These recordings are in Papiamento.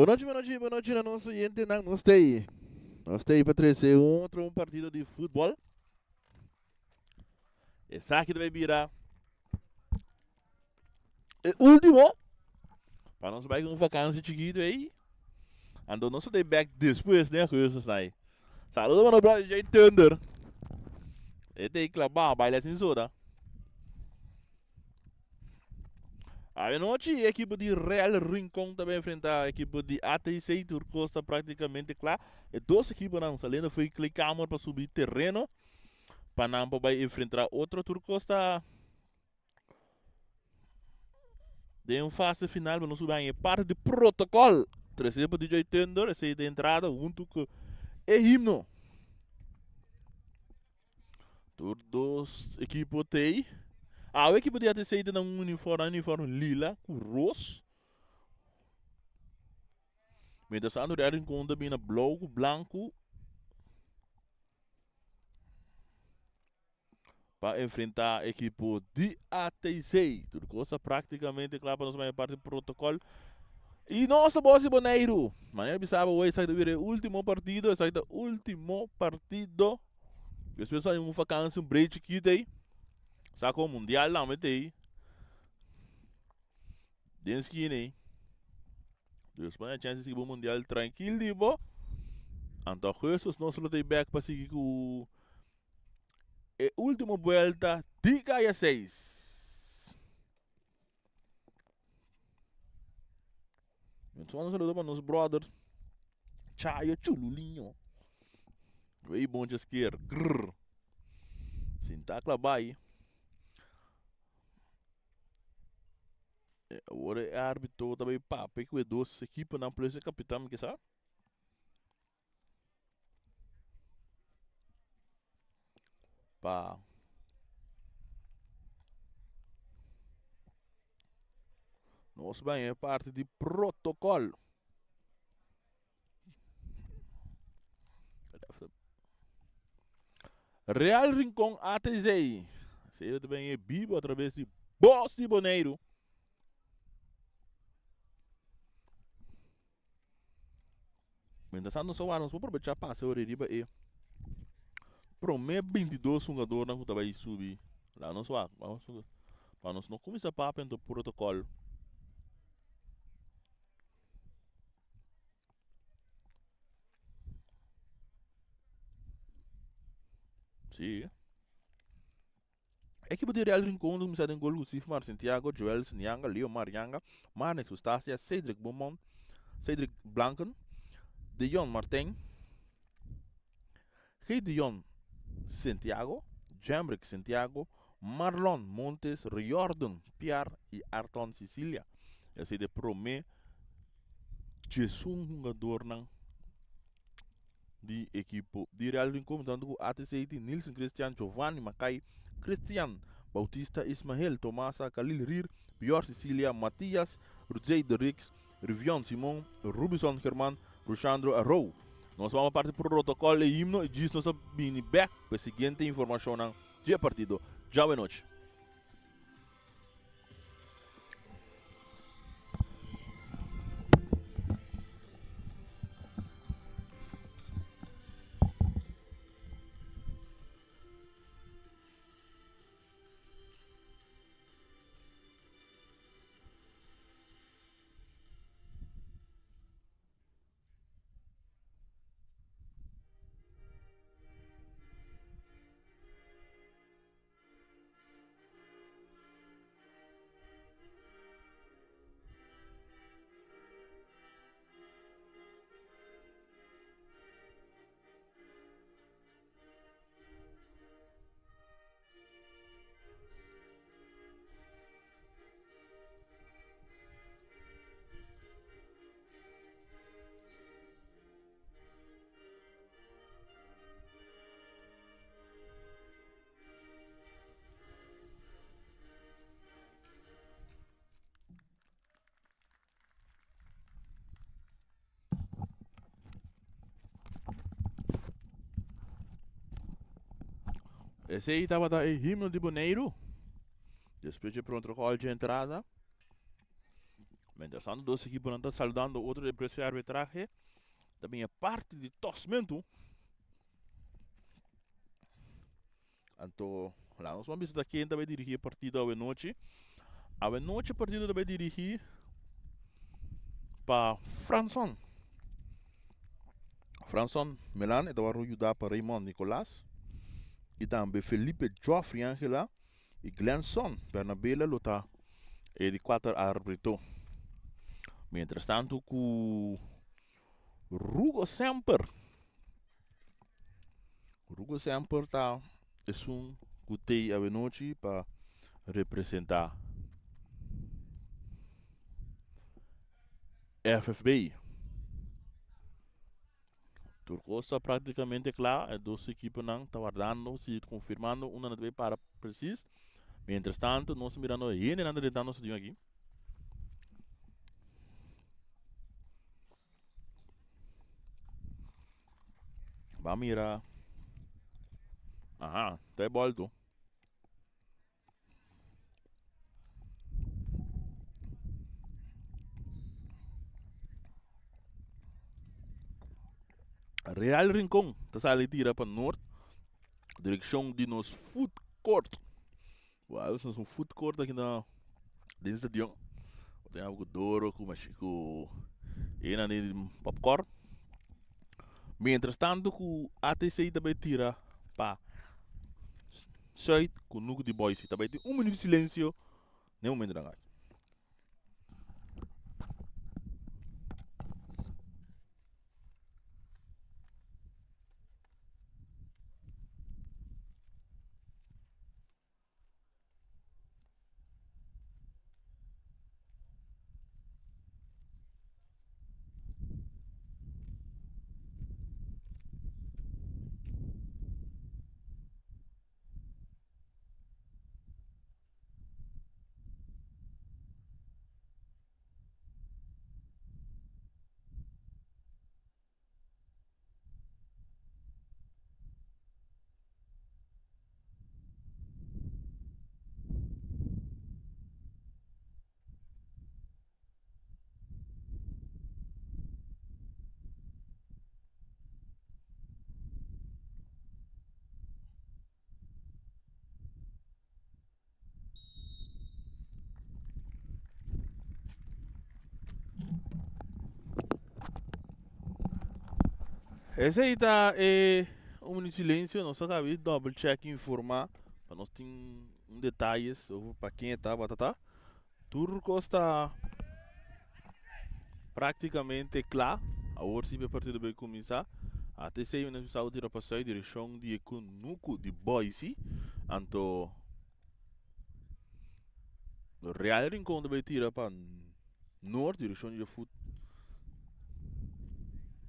Bon nochi, bon nochi, bon nochi na nos oyentenan. Nos ta ei. Nos ta ei pa trese un otro un partido di futbol. Esaki ta bai bira e último. Pa nos bai ku un vakansi chikitu ei. Anto nos ta back despues den augustus nai. Saludo pa nos brother DJ Thunder. E ta ei klabá, baila sin soda. Avenochi e ekipo di Real Rincon ta bai enfrenta ekipo di ATC. Tur kos ta praktikamente kla. E dos ekiponan saliendo for di kleedkamer pa subi tereno pa nan por bai enfrenta otro. Tur kos ta den un fase final pa nos subi haña e parti di protokòl. Trese pa DJ Thunder, esei ta entrada huntu ku e himno. Tur dos ekipo t'ei. Awe ekipo di ATC ta na un uniform, nan uniform lila ku ros. Mientras tanto Real Rincon ta bini na blou ku blanku pa enfrenta ekipo di ATC. Tur kos ta praktikamente kla pa nos maña parti protokòl. I nos ta bos di Boneiru. Manera bisa bo esaki ta bira e ultimo partido, esaki ta ultimo partido. Despues hay un vakantie, un break chikito ei. Sa kon mundial tambe ta ei. Den skina ei. Dus bo haña chance di sigui bo mundial trankil di bo. Anto augustus nos lo ta ei bek pa sigui ku e ultimo buelta di Kaya 6. Un saludo pa nos brother Chayo Chululiño. Wey boncha sker. Grrr. Sinta klabai. Awor e arbitro ta bay papia ku e dos ekiponan plus e kapitan kisa. Pa nos bai e parti di protocol. Real Rincon ATZ. Esei ta ben e bibo a traves di Bos di Boneiru. Mientras tanto nos a wara nos por aprovecha pasa ora riba e prome 22 hungadornan ku ta bai subi la nos wak pa nos no kuminsa papia ento protocol. Si. Ekipo di Real Rincon ta kuminsá den gol ku Sifmar Santiago, Joel Snyanga, Leomar Yanga, Marnix Eustacia, Cedric Beaumont, Cedric Blanken, Deyon Martijn, Gedeon Santiago, Jemrick Santiago, Marlon Montes, Riordan Piar i Arton Cicilia. Esei ta e promé djesun hungadornan di ekipo di Real Rincon tanto ku ATC tin Nilson Christian, Giovanni Makai, Christian Bautista, Ismael Tomasa, Khalil Rir, Bjorn Cecilia, Matias Rudzey de Rix, Rivion Simon, Rubison German, Rushandro Arou. Nos vamos parti protocol e himno y djis nos a bini bek ku e siguiente informacionnan dje partido djawe nochi. Esei tabata e himno di Boneiru. Despues dje protocol dje entrada. Mientras tanto dos ekiponan ta saludando otro despues di arbitrahe. Ta bin e parti di tosmentu. Anto laga nos ban bisa ta ken ta bai dirigi e partido awe nochi. Awe nochi e partido ta bai dirigi pa Franson. Franson Melan e ta wòrdu yuda pa Raymond Nicolas i tambe Felipe Geoffrey Angela i Glenson Bernabela lo ta e di kuater arbitro. Mientras tanto ku Rugo Semper, Rugo Semper ta esun ku tei awenochi pa representa FFB. Tur kos ta praktikamente kla, e dos ekiponan ta wardando si konfirmando unda nan ta bay para presis. Mientras tanto nos ta mirando hendenan ta drentando stadion aki. Ba mira. Aha, ta e bolto. Real Rincon ta sali tira pa noord direccion di nos food court. Wou nos un food court aki na den stadion. Bo tin algo ku doro ku mashi ku ena di popcorn. Mientras tanto ku ATC ta bai tira pa Zuid ku Nuku di Boise. Ta bai tin un minuut di silencio den momentonan aki. Esey ta e un minuut silencio nos a cabi double check informa pa nos tin un detalles over pa ken e tabata ta. Tur cos ta practicamente cla. Awor si e partido bay cuminsa. ATC mi nos bisa tira pa zuid direccion di e cunucu di Boise. Anto Real Rincon ta bay tira pa noord direccion di e food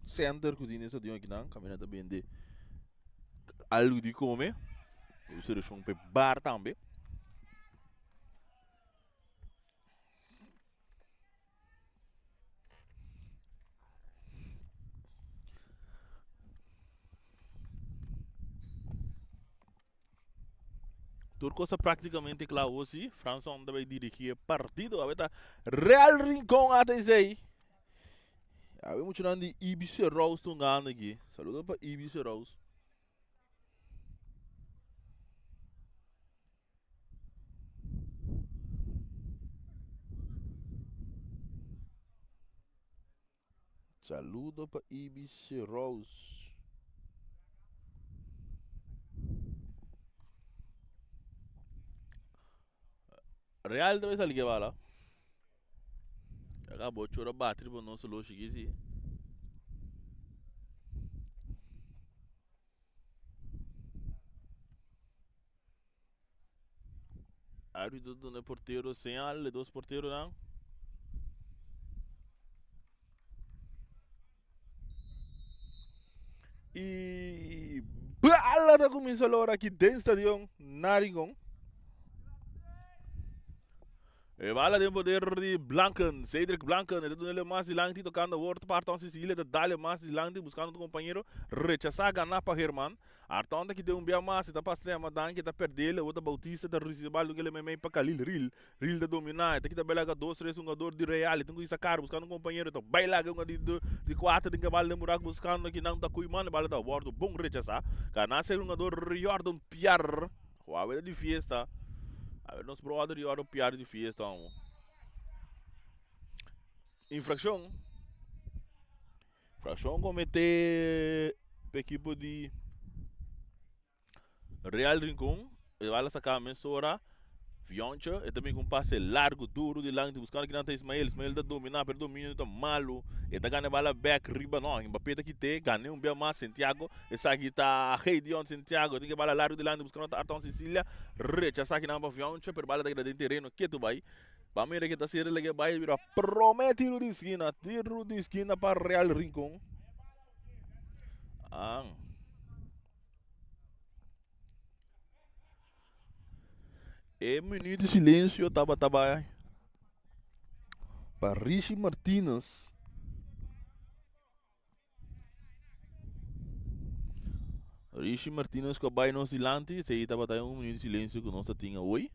center cu tin den stadion akinan. Caminda ta bende algo di come. Direccion pa e bar tambe. Tur cosa prácticamente kla awor si. Franson ta bai dirigí e partido. Awe ta Real Rincon ATC. Awe muchanan di IBC Rose ta hungando aki. Saludo pa IBC Rose. Saludo pa Ibis Rose. Real ta bay sali ke bala. Acá bo chora bati riba nos lo shiki si. Arbitro duna e portero señal, e dos porteronan. Y bala ta cuminsa lora aki den stadion na Rincon. E bala den poder di Blanken, Cedric Blanken, e ta dunele mas dilanti tocando awor pa Arton Cecilia, ta dale mas dilanti buscando otro compañero, rechasa gana pa Herman. Arton ta kita un bia mas, e ta pasa ma danki, e ta perdele, awor ta Bautista ta ricibi bala dunele meimei pa Khalil Ril. Ril ta domina, e ta kita bela dos, tres hungador di Real, e tin cu sacar buscando un compañero, e ta bay laga un di di cuater tin ke bala den buraco buscando kinan ta cuy man, e bala ta wordo bon rechasa. Gana ser hungador Jordan Piar. Awe ta di fiesta. Awe nos brother di oro piar di fiesta amo. Infraccion. Infraccion comete pe equipo di Real Rincon. E bala saca mesora. Fioncho, e ta bin ku un pase largu, duru dilanti, buskando kinan ta Ismael. Ismael ta dominá, pero e dominio ta malu. E ta gana e bala bèk riba, no, Mbappé ta kit'é, gan'é un bia mas. Santiago, esaki ta Geidion Santiago, tin ku e bala largu dilanti, buskando ta Arton Sicilia. Rechasá kinan pa Fioncho, pero e bala ta keda den tereno ketu bai. Ban mira ke ta sera lege bai bira promé tiru di skina, tiru di skina pa Real Rincon. An. E minuut di silencio tabata bai pa Rishi Martinez. Rishi Martinez ku a bai nos dilanti, esei tabata un minuut di silencio ku nos ta tin awoi.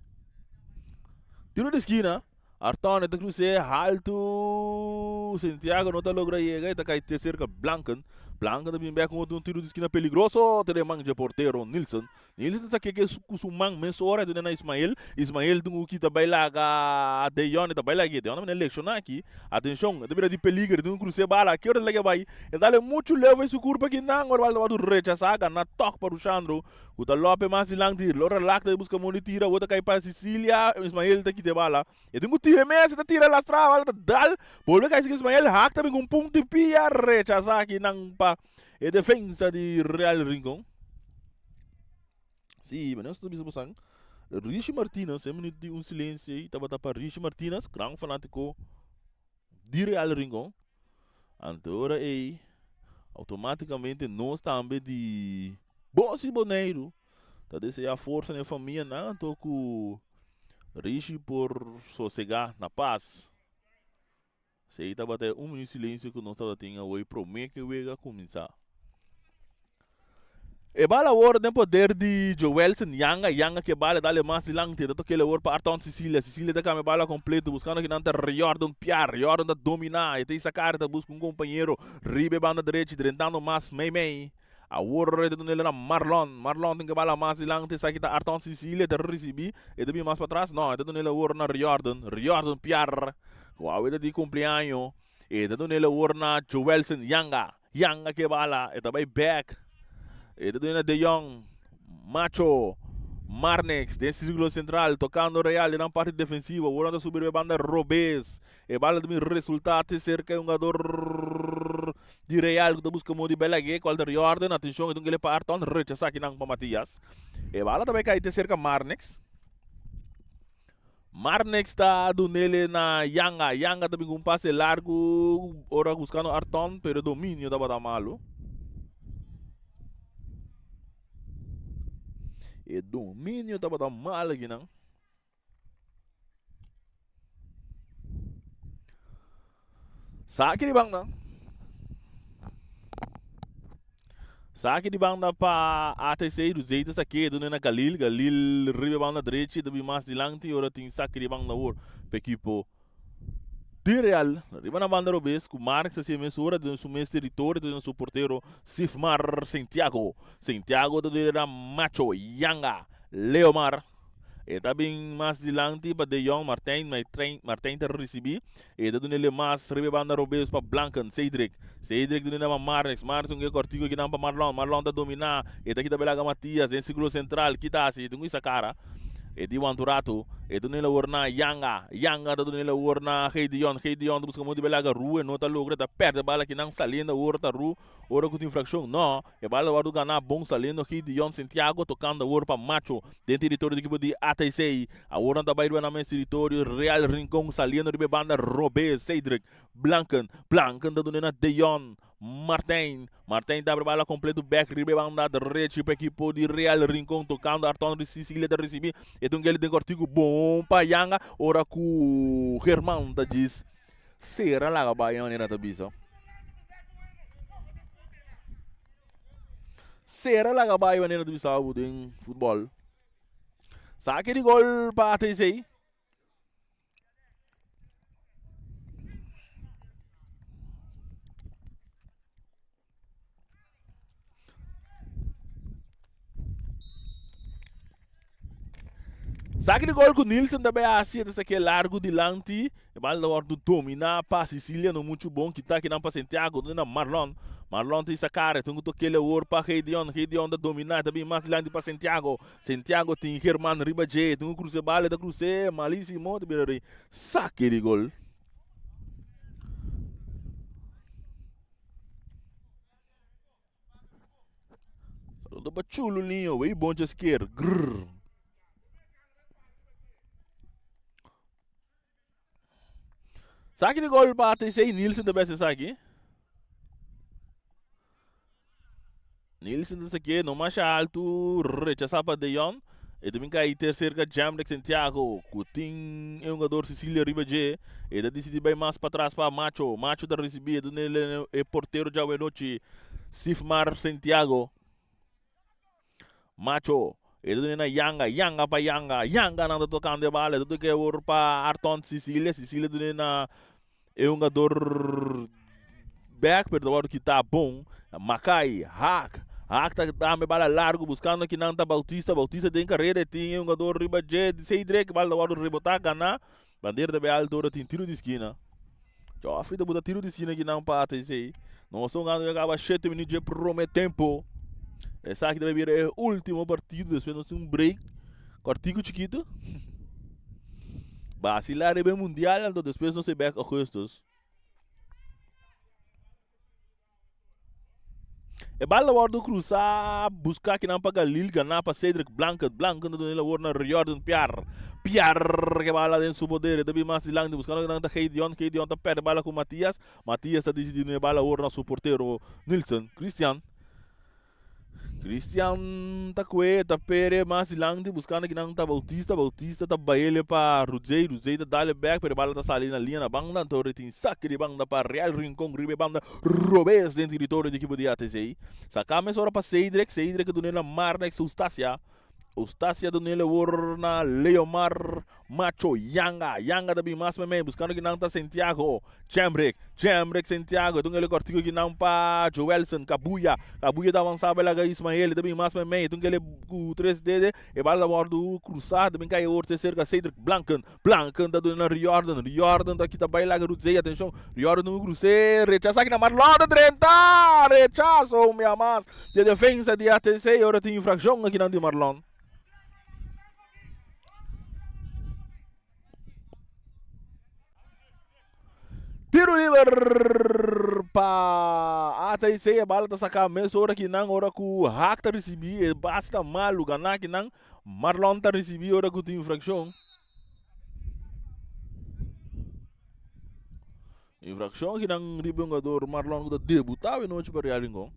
Tiro di skina, Arton e ta krus'é haltu, Santiago no ta logra yega, e ta kai te serka Blanken. Blanken ta bin bek ku un tiro di skina peligroso, te den man dje portero Nilsson. Nilsson ta keke ku su man mesora e duna na Ismael. Ismael tin ku kita bai laga Deyon, e ta bai lag'é. Deyon ta manda lekshoná aki. Atenshon, e ta bira di peliger, e tin ku krus'é bala. Ki ora e ta lag'é bai? E ta dale muchu leu bai su kurpa kinan. Ora bala ta wòrdu rechasá, gana tòg pa Rushandro ku ta lòp'e mas dilanti. Ora lak ta buska mon di tira, awor ta kai pa Sicilia. Ismael ta kita e bala. E tin ku tira e mes, e ta tira lastra, bala ta dal. Bolbe kai sigi Ismael, hak ta bin ku un punto di pia, rechasá kinan pa e defensa di Real Rincon. Sí, maar nos ta bisa bosan, Rishi Martinez, e minuut di un silencio ei tabata pa Rishi Martinez, gran fanatico di Real Rincon. Anto ora ei, automaticamente nos tambe di Bos i Boneiru ta desea forsa na e famianan anto ku Rishi por sosega na pas. Esei tabata e un minuut silencio ku nos tabata tin awor promé ku e wega a kuminsá. E bala awor den poder di Joelson Yanga. Yanga ke bala dale mas dilanti. E ta tokel awor pa Arton Cecilia. Cecilia ta kambia bala kompleto buskando kinan ta Riordan Piar. Riordan ta dominá. E ta isakar e ta buska un kompañero riba e banda drechi drentando mas meimei. Awor e ta duna el na Marlon. Marlon tin ke bala mas dilanti. Esaki ta Arton Cecilia. E ta risibí. E ta bin mas patras. No, e ta duna el awor na Riordan. Riordan Piar. Ku awe ta di kumpleaño. E ta duna el awor na Joelson Yanga. Yanga ke bala. E ta bai bek. E ta duna na De Jong. Macho. Marnix den sirkulo sentral. Tokando Real den nan parti defensivo. Awor nan ta subi riba e banda robes. E bala ta bin resultá te serka e hungador di Real ku ta buska modo di bela ge kual ta Riordan. Atenshon e ta un kele pa Arton. Rechasá kinan pa Matias. E bala ta bai kai te serka Marnix. Marnix ta dunele na Yanga. Yanga ta bin ku un pase largu ora buskando Arton pero e dominio tabata malu. E dominio tabata malu akinan. Saki di banda. Saki di banda pa ATC. Rudzei ta sake duna na Galil. Galil riba e banda drechi ta bin mas dilanti. Ora tin saki di banda awor pa ekipo di Real. Riba na banda robes ku Marx ta hasi e mes ora den su mes teritorio ta duna su portero Sifmar Santiago. Santiago ta duna na Macho Yanga Leomar. E ta bin mas dilanti pa De Jong, Martijn, Martijn ta ricibi. E ta dunele mas riba e banda robes pa Blanken, Cedric. Cedric dunele pa Marnix, Marnix un ke cortico kinan pa Marlon, Marlon ta domina. E ta kita belaga Matias den circulo central, kita haci? E tin cu isa cara. E di wantu rato. E ta dunele awor na Yanga, Yanga ta dunele awor na Gedeon, Gedeon ta busca modo di belaga Rue, no ta logra, ta perde bala kinan saliendo awor ta Rue ora cu tin infraccion. No. E bala ta wòrdu ganá bon saliendo Gideon Santiago tokando awor pa Macho den teritorio di ekipo di ATC. Awor nan ta bai riba nan mes teritorio Real Rincon saliendo riba e banda robes Cedric Blanken. Blanken ta duna na Deon. Martijn. Martijn ta abri bala kompleto bek riba e banda derechi pa ekipo di Real Rincon tokando Arton Sicilia ta risibi e ta un geli den kortiku bon pa Yanga ora ku German ta djis sera laga bai manera ta bisa. Sera laga bai manera ta bisa bo den futbol. Saki di gol pa ATC. Saki di gol ku Nielsen ta bay hasi, e ta saki largu dilanti. E bal ta wòrdu dominá pa Sicilia, no muchu bon. Kita kinan pa Santiago, duna na Marlon. Marlon ta hisa kara, e tin ku tok'el awor pa Gedeon. Gedeon ta dominá, e ta bin mas dilanti pa Santiago. Santiago tin German riba dje, tin ku krus'é bal, e ta krus'é malísimo, ta bira rei sake di gol. Saludo pa Chulo Liño, wey boncha sker, grrr. Saki di gol pa ATC, Nielsen ta bes esaki. Nielsen ta saki, no masha alto, rechasa pa De Jong. E ta bin kai ter cerca Jamrick Santiago, ku tin e hungador Cecilia riba dje. E ta disidi bai mas patras pa Macho. Macho ta risibi, e duna e portero djawe nochi, Sifmar Santiago. Macho, e ta duna na Yanga, Yanga pa Yanga, Yanga nan ta tocando e bala, e ta toca awor pa Arton Cecilia, Cecilia duna na e hungador back, pero ta wòrdu kita bon. Makai, Haak, Haak ta dame e bala largo buscando kinan ta Bautista, Bautista den careda e tin e hungador riba dje, Cedric, bala ta wòrdu rebota, gana, bandera ta bay alto ora tin tiro di skina. Joffrey ta buta tiro di skina kinan pa ATC. Nos ta hungando ya kaba shete minuut dje prome tempo. Esaki ta bay bira e ultimo partido, despues nos tin un break kortiku chikitu. Basila riba e mundial, anto despues nos ta bek augustus. E bal a wòrdu krusá buská kinan pa Galil ganá pa Cedric Blanket. Blanket ta duna e labor na Riordan Piar. Piar ke bala den su poder. E ta bin mas dilanti buskando kinan ta Gedeon. Gedeon ta pèrdè bala ku Matias. Matias ta disidí duna e bala awor na su portero Nilson Christian. Christian ta kue, ta pere mas dilanti buskando kinan ta Bautista. Bautista ta baile pa Rudzey. Rudzey ta dale bek pero e bala ta sali na liña na banda. Anto tin saki di banda pa Real Rincon riba e banda robes den teritorio di ekipo di ATC. Saka mesora pa Cedric. Cedric a dun'e na Marnex Eustacia. Eustacia ta dun'e awor na Leomar Macho Yanga. Yanga ta bin mas meimei buskando kinan ta Santiago. Jemrick, Jemrick Santiago, e ta un kele kortiku kinan pa Joelson Kabuya. Kabuya ta avansa pa laga Ismael, e ta bin mas meimei, e ta un kele ku tres dede, e bala ta wòrdu krusá, ta bin kai awor te serka Cedric Blanken. Blanken ta duna na Riordan, Riordan ta kita bai laga Rudzey, atenshon, Riordan ta un krus'é, rechasá kinan Marlon ta drenta! Rechaso un bia mas di e defensa di ATC, ora tin infrakshon akinan di Marlon. Tiro liber pa ATC. E bala ta saca mesora ki nan ora cu Haak ta ricibi. E basta malu gana ki nan. Marlon ta ricibi ora cu tin infraccion. Infraccion ki nan riba e hungador Marlon cu ta debuta awe nochi pa Real Rincon.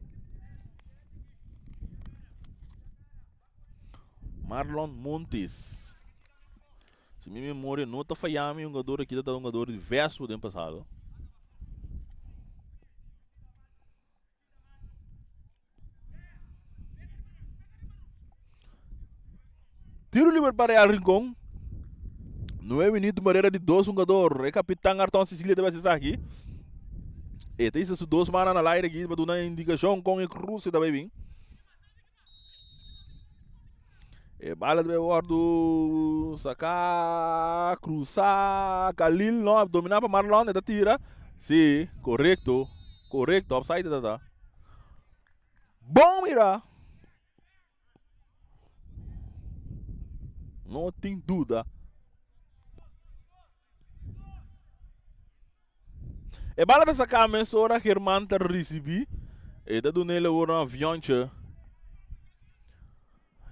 Marlon Montes. Si mi memoria no ta faya mi, hungador aki ta hungador di Vespo den pasado. Tiro liber pa Real Rincon. 9 minuut barrera di dos hungador. E kapitan Arton Cecilia ta bes esaki. E ta isa su dos manan al aire aki pa duna indikashon kon e cruce ta bai bin. E bala debe wòrdu saká, krusá, Khalil no, dominá pa Marlon, e ta tira. Sí, korekto, korekto, offside e ta ta. Bon mira! No tin duda. E bala ta saká mesora German ta risibí. E ta dun'é awor un avionche.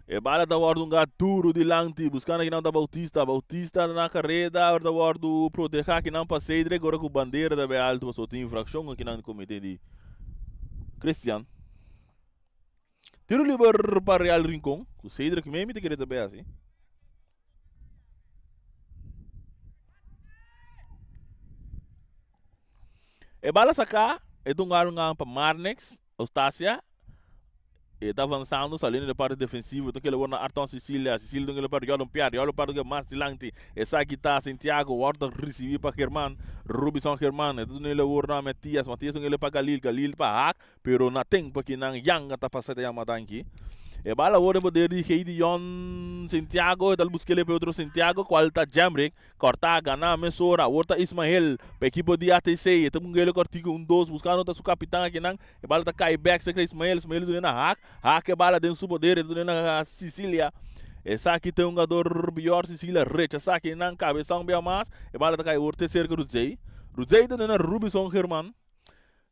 E bala ta wòrdu un gat duru dilanti, buskando kinan ta Bautista. Bautista na kareda, ora ta wòrdu protehá kinan pa Cedric, ora ku bandera ta bai altu pasobra tin infrakshon akinan di komité di. Christian. Tiro liber pa Real Rincon. Ku Cedric Memi ta kere ta bay hasi. E bala saká, e ta un galo pa Marnix Eustacia. E ta avanzando, saliendo de parte defensivo. Ta kere na Arton Cecilia. Cecilia ta kere pa Riolon Piar. Riolon Piar ta mas dilanti. Esaki ta Santiago. Wòrdu risibí pa German. Robinson German. E ta duna el na Matias. Matias ta kere pa Galil. Galil pa Haak. Pero na tempo ki nan yanga ta pasa ta yama danki. E bala awor den poder di Gideon Santiago, e ta busk'el pa e otro Santiago kual ta Jemrick, kòrtá, ganá mesora. Awor ta Ismael pa ekipo di ATC, e ta bung'el kòrtiku un dos buskando ta su kapitan akinan. E bala ta kai bèk serka Ismael, Ismael ta dun'é na Haak, Haak e bala den su poder, e ta dun'é na Sicilia. Esaki ta e hungador Bjorn Sicilia rechasá akinan, kabesá un bia mas, e bala ta kai awor te serka Rudzey. Rudzey ta dun'é na Rubison German.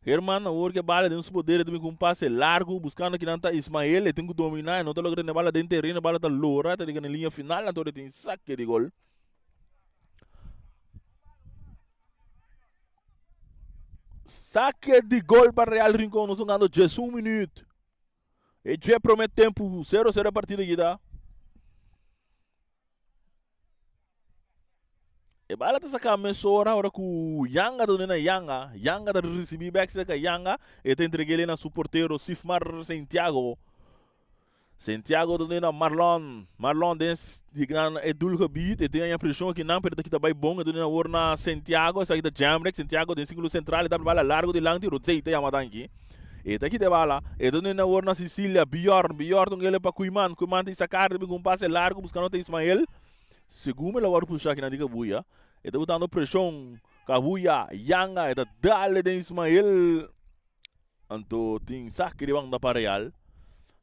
Herman awor ke bala den su poder e ta bin ku un pase largu buskando kinan ta Ismael e tin ku dominá e no ta logra tene bala den tereno e bala ta lora ta yega na liña final anto e tin sake di gol. Sake di gol pa Real Rincon nos hungando 11 minuut. E dje prome tempu 0-0 e partido aki ta. E bala ta saca mesora ora cu Yanga ta duna na Yanga. Yanga ta ricibi bek cerca Yanga. E ta entreg'e na su portero Sifmar Santiago. Santiago ta duna na Marlon. Marlon den na e doelgebied. E tin aña presion akinan pero ta kita bay bon. E ta duna awor na Santiago. Esaki ta Jamrek. Santiago den circulo central. E ta bala largo dilanti. Rodzey ta yama danki. E ta kita e bala. E ta duna awor na Sicilia. Bjorn. Bjorn ta un pa Koeiman. Koeiman ta saca riba cu un pase largo buscando ta Ismael. Segun mi la wòrdu pusha akinan di Kabuya, e ta botando preshon. Kabuya, yanga, e ta dale den Ismael. Anto tin saki di banda pa Real.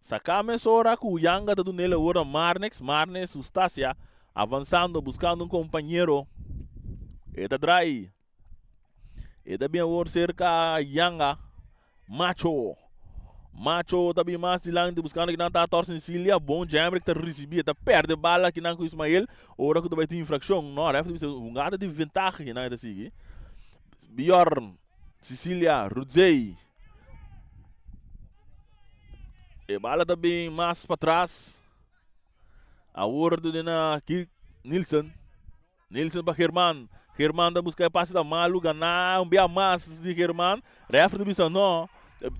Saka mesora ku yanga ta dun'el awor na Marnix. Marnix Sustasia avansando, buskando un kompañero. E ta drai. E ta bin awor serka Yanga. Macho. Macho ta bin mas dilanti buskando kinan ta Thor Cecilia. Bon Jemrick ta risibi. E ta perde bala kinan ku Ismael. Ora ku ta bai tin infrakshon. No, ref ta bisa hungada di ventaha kinan e ta sigui. Bjorn, Cecilia, Rudzey. E bala ta bin mas patras. Awor ta duna Kirk Nielsen. Nilsen pa German. German ta buska e pase ta malu ganá un bia mas di German. Refri ta bisa no.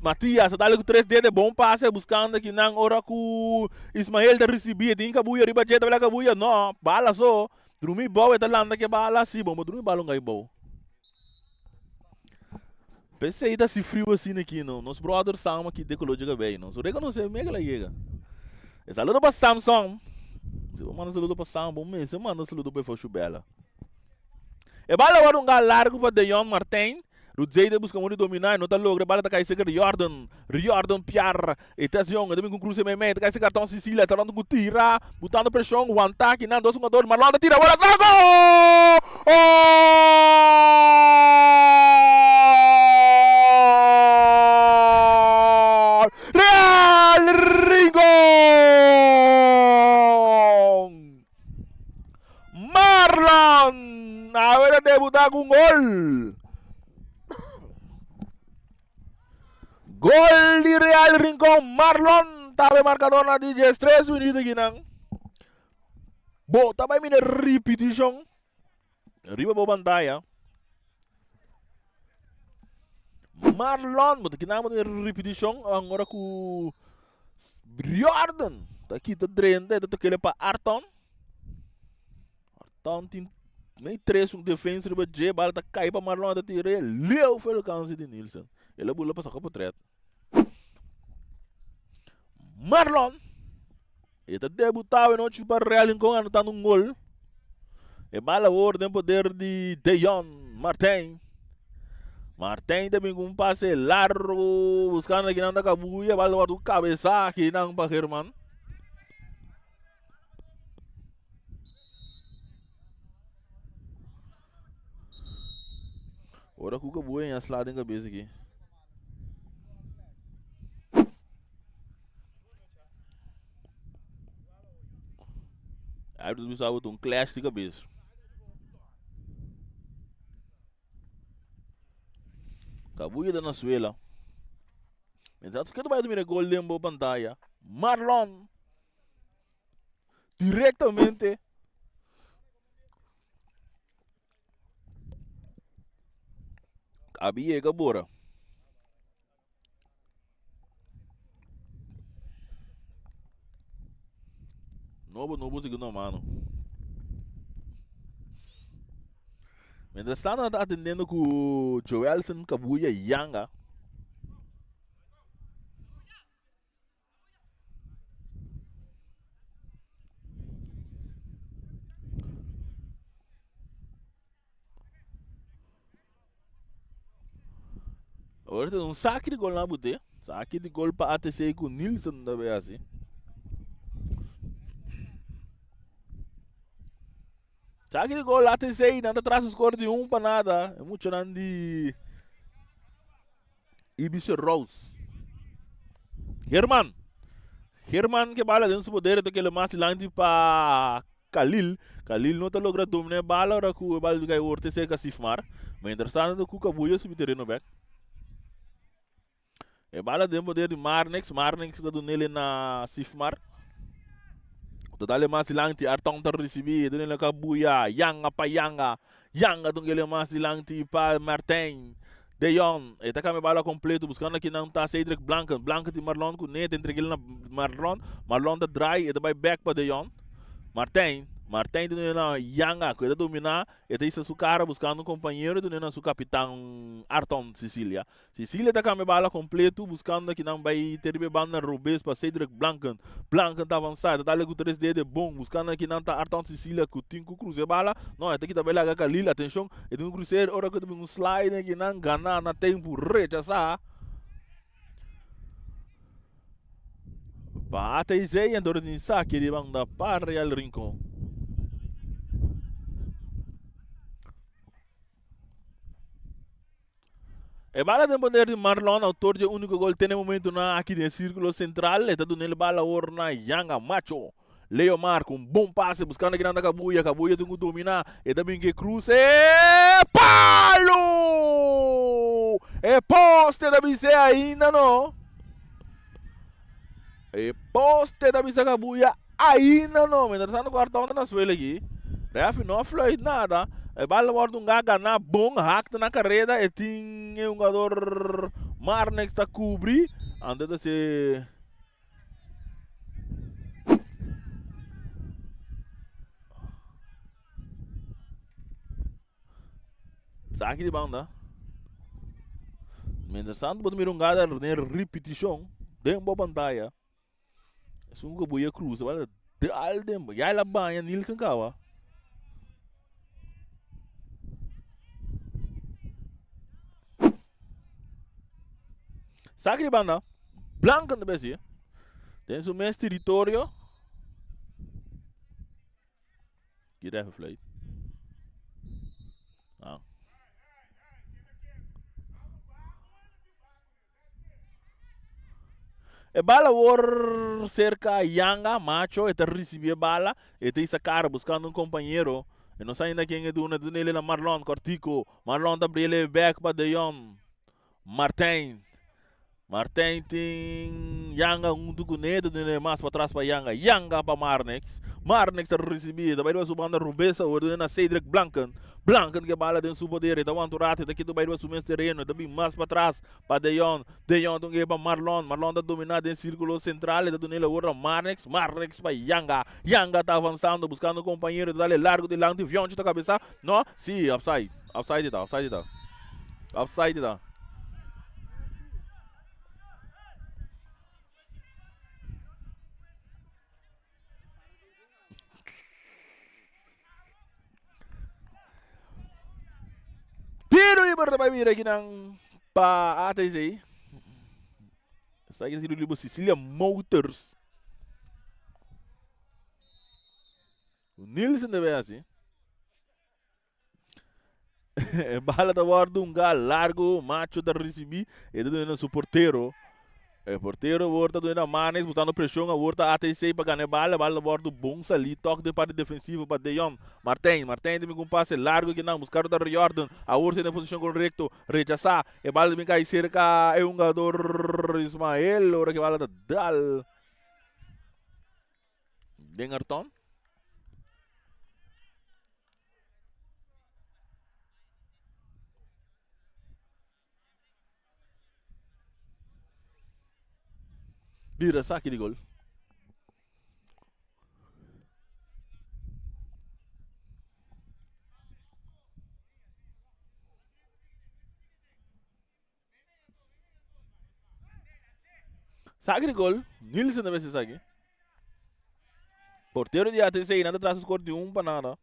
Matias ta dale ku tres dede bon pase buskando kinan ora ku Ismael ta risibí e tin kabuya riba dje ta bela kabuya no bala so drumi bou e ta lanta ke bala si bon bo drumi bala un gai bou. P'esei ta si friu asina aki no. Nos brother Sam aki de kolo dje kabei no. So rekonosé mi ke la yega. E saludo pa Samson. Si bo manda saludo pa Sam, bo mester manda saludo pa e Foshu Bella. E bala wòrdu un gal largu pa Deyon Martijn. Rudzey ta buska modo di dominá, e no ta logra. E bala ta kai serka di Jordan. Riordan Piar. E ta Zion, e ta bin ku un kruse meimei. E ta kai serka Arton Sicilia. Ta rònt ku tira, butando preshon. Wantá kinan dos hungador. Marlon ta tira bola. Sa gol! Gol! Real Rincon! Marlon awe ta debuta ku un gol. Gol di Real Rincon. Marlon ta e marcador na di 13 minuut akinan. Bo ta bai mira repeticion riba bo pantalla. Marlon, bo ta kinan bo ta mira repeticion ahora ku Riordan ta kita drenta e ta tokele pa Arton. Arton tin mei tres un defensa riba dje, bala ta kai pa Marlon ta tira e leu for alkanse di Nielsen. El a bula pa saka potret. Marlon e ta debutá e nochi pa Real Rincon anotando un gol. E bala awor den poder di Deyon Martijn. Martijn ta bin ku un pase largo buskando kinan ta kabuya, bala ta wòrdu kabesá kinan pa German. Ora ku kabuya ya sla den kabes aki. Ai bisa bo ta un clash di kabes. Kabuya ta na suela. Mientras tanto, ke ta bai mira e gol den bo pantaya? Marlon directamente Abi yega bora. Nobo nobo segunda mano. Mientras tanto ta atendiendo ku Joelson Kabuya Yanga. Ahora ta un saki di gol na bute. Saki di gol pa ATC ku Nilsson ta bay hasi. Saki di gol ATC nan ta tras score di un pa nada. E muchanan di Ibiza Rose. Herman. Herman ke bala den su poder ta kele mas dilanti pa Khalil. Khalil no ta logra domina e bala ora ku e bala kai worte serka Sifmar. Mientras tanto ku Kabuya subi tereno bek. E bala den poder di Marnix. Marnix ta dunele na Sifmar. Total e mas dilanti Arton ta risibi. Dunele Kabuya. Yanga pa Yanga. Yanga dungele mas dilanti pa Martijn de Jong. E ta cambia bala completo buscando aki nan ta Cedric Blanken. Blanken tin Marlon cu ne ta entreg'el na Marlon. Marlon ta draai e ta bay back pa de Jong. Martijn. Martijn ta dune na Yanga cu e ta domina. E ta hisa su cara buscando un compañero. E ta dune na su capitan Arton Cecilia. Cecilia ta cambia bala completo buscando aki nan bay te riba e banda robes pa Cedric Blanken. Blanken ta avansa, e ta dale cu tres dede bon buscando aki nan ta Arton Cecilia cu tin cu cruza e bala. No, e ta kita bay laga Khalil. Atencion, e tin cu cruza ora cu ta bin un slide aki nan gana na tempo rechasa pa ATC y anto tin saki di banda pa Real Rincon. E bala den poder di Marlon, autor di e unico gol te na e momentonan aki den e circulo central. E ta duna el bala awor na Yanga Macho. Leo Mar cu un bon pase buscando aki nan ta Cabuya. Cabuya tin cu domina. E ta bin cu e cruce. Palo! E poste ta bis'e ainda no. E poste ta bisa Cabuya ainda no. Mientras tanto Cuartón ta na suelo aki. Refi no a fluit nada. E bal wordo un gana bon hak na careda. E tin e hungador Marnex ta cubri. Anto ta se Saki di banda. Mientras tanto bo ta mira un gada den ripitishon den bo pantaya. Esun ku buya cruza bala dal den ya el a baña Nilsen kaba. Saki di banda. Blanken ta besi. Den su mes teritorio. Ki ref fluit? Ah. E bala awor cerca Yanga, Macho, e ta ricibi e bala, e ta isa cara buscando un compañero. E no sa ainda ken e duna, duna ele na Marlon, cortico. Marlon ta abri ele back pa De Jong. Martijn. Martijn tin Yanga huntu ku ne, ta duna mas patras pa Yanga. Yanga pa Marnix. Marnix ta risibí, ta bai riba su banda robes awor, duna na Cedric Blanken. Blanken ke bala den su poder, e ta wanta un rato, e ta kita bai riba su mes tereno, e ta bin mas patras pa De Jong. De Jong ta un pa Marlon. Marlon ta dominá den sírkulo sentral, e ta dun'el awor na Marnix. Marnix pa Yanga. Yanga ta avansando, buskando un kompañero, e ta dal e largu dilanti, Vionchi ta kabesá. No, sí, offside. Offside ta, offside ta. Offside ta. Tiro liber ta bai bira aki nan pa ATC. Esaki ta tiro liber Cecilia Motors. Nielsen debe hasi. E bala ta wòrdu un gal largu, Macho ta risibí, e ta duna na su portero. E portero awor ta duna Manes botando presion awor ta ATC pa gana e bala. Bala ta wordo bon sali tok den parti defensivo pa Deyon. Martijn, Martijn ta bin cu un pase largo akinan buscando ta Riordan. Awor si den posicion correcto. Rechasa. E bala ta bin cay cerca e hungador Ismael ora cu e bala ta dal den Arton. Bira saki di gol. Saki di gol. Nielsen ta mester saki. Portero di ATC nan ta tras score di un pa nada.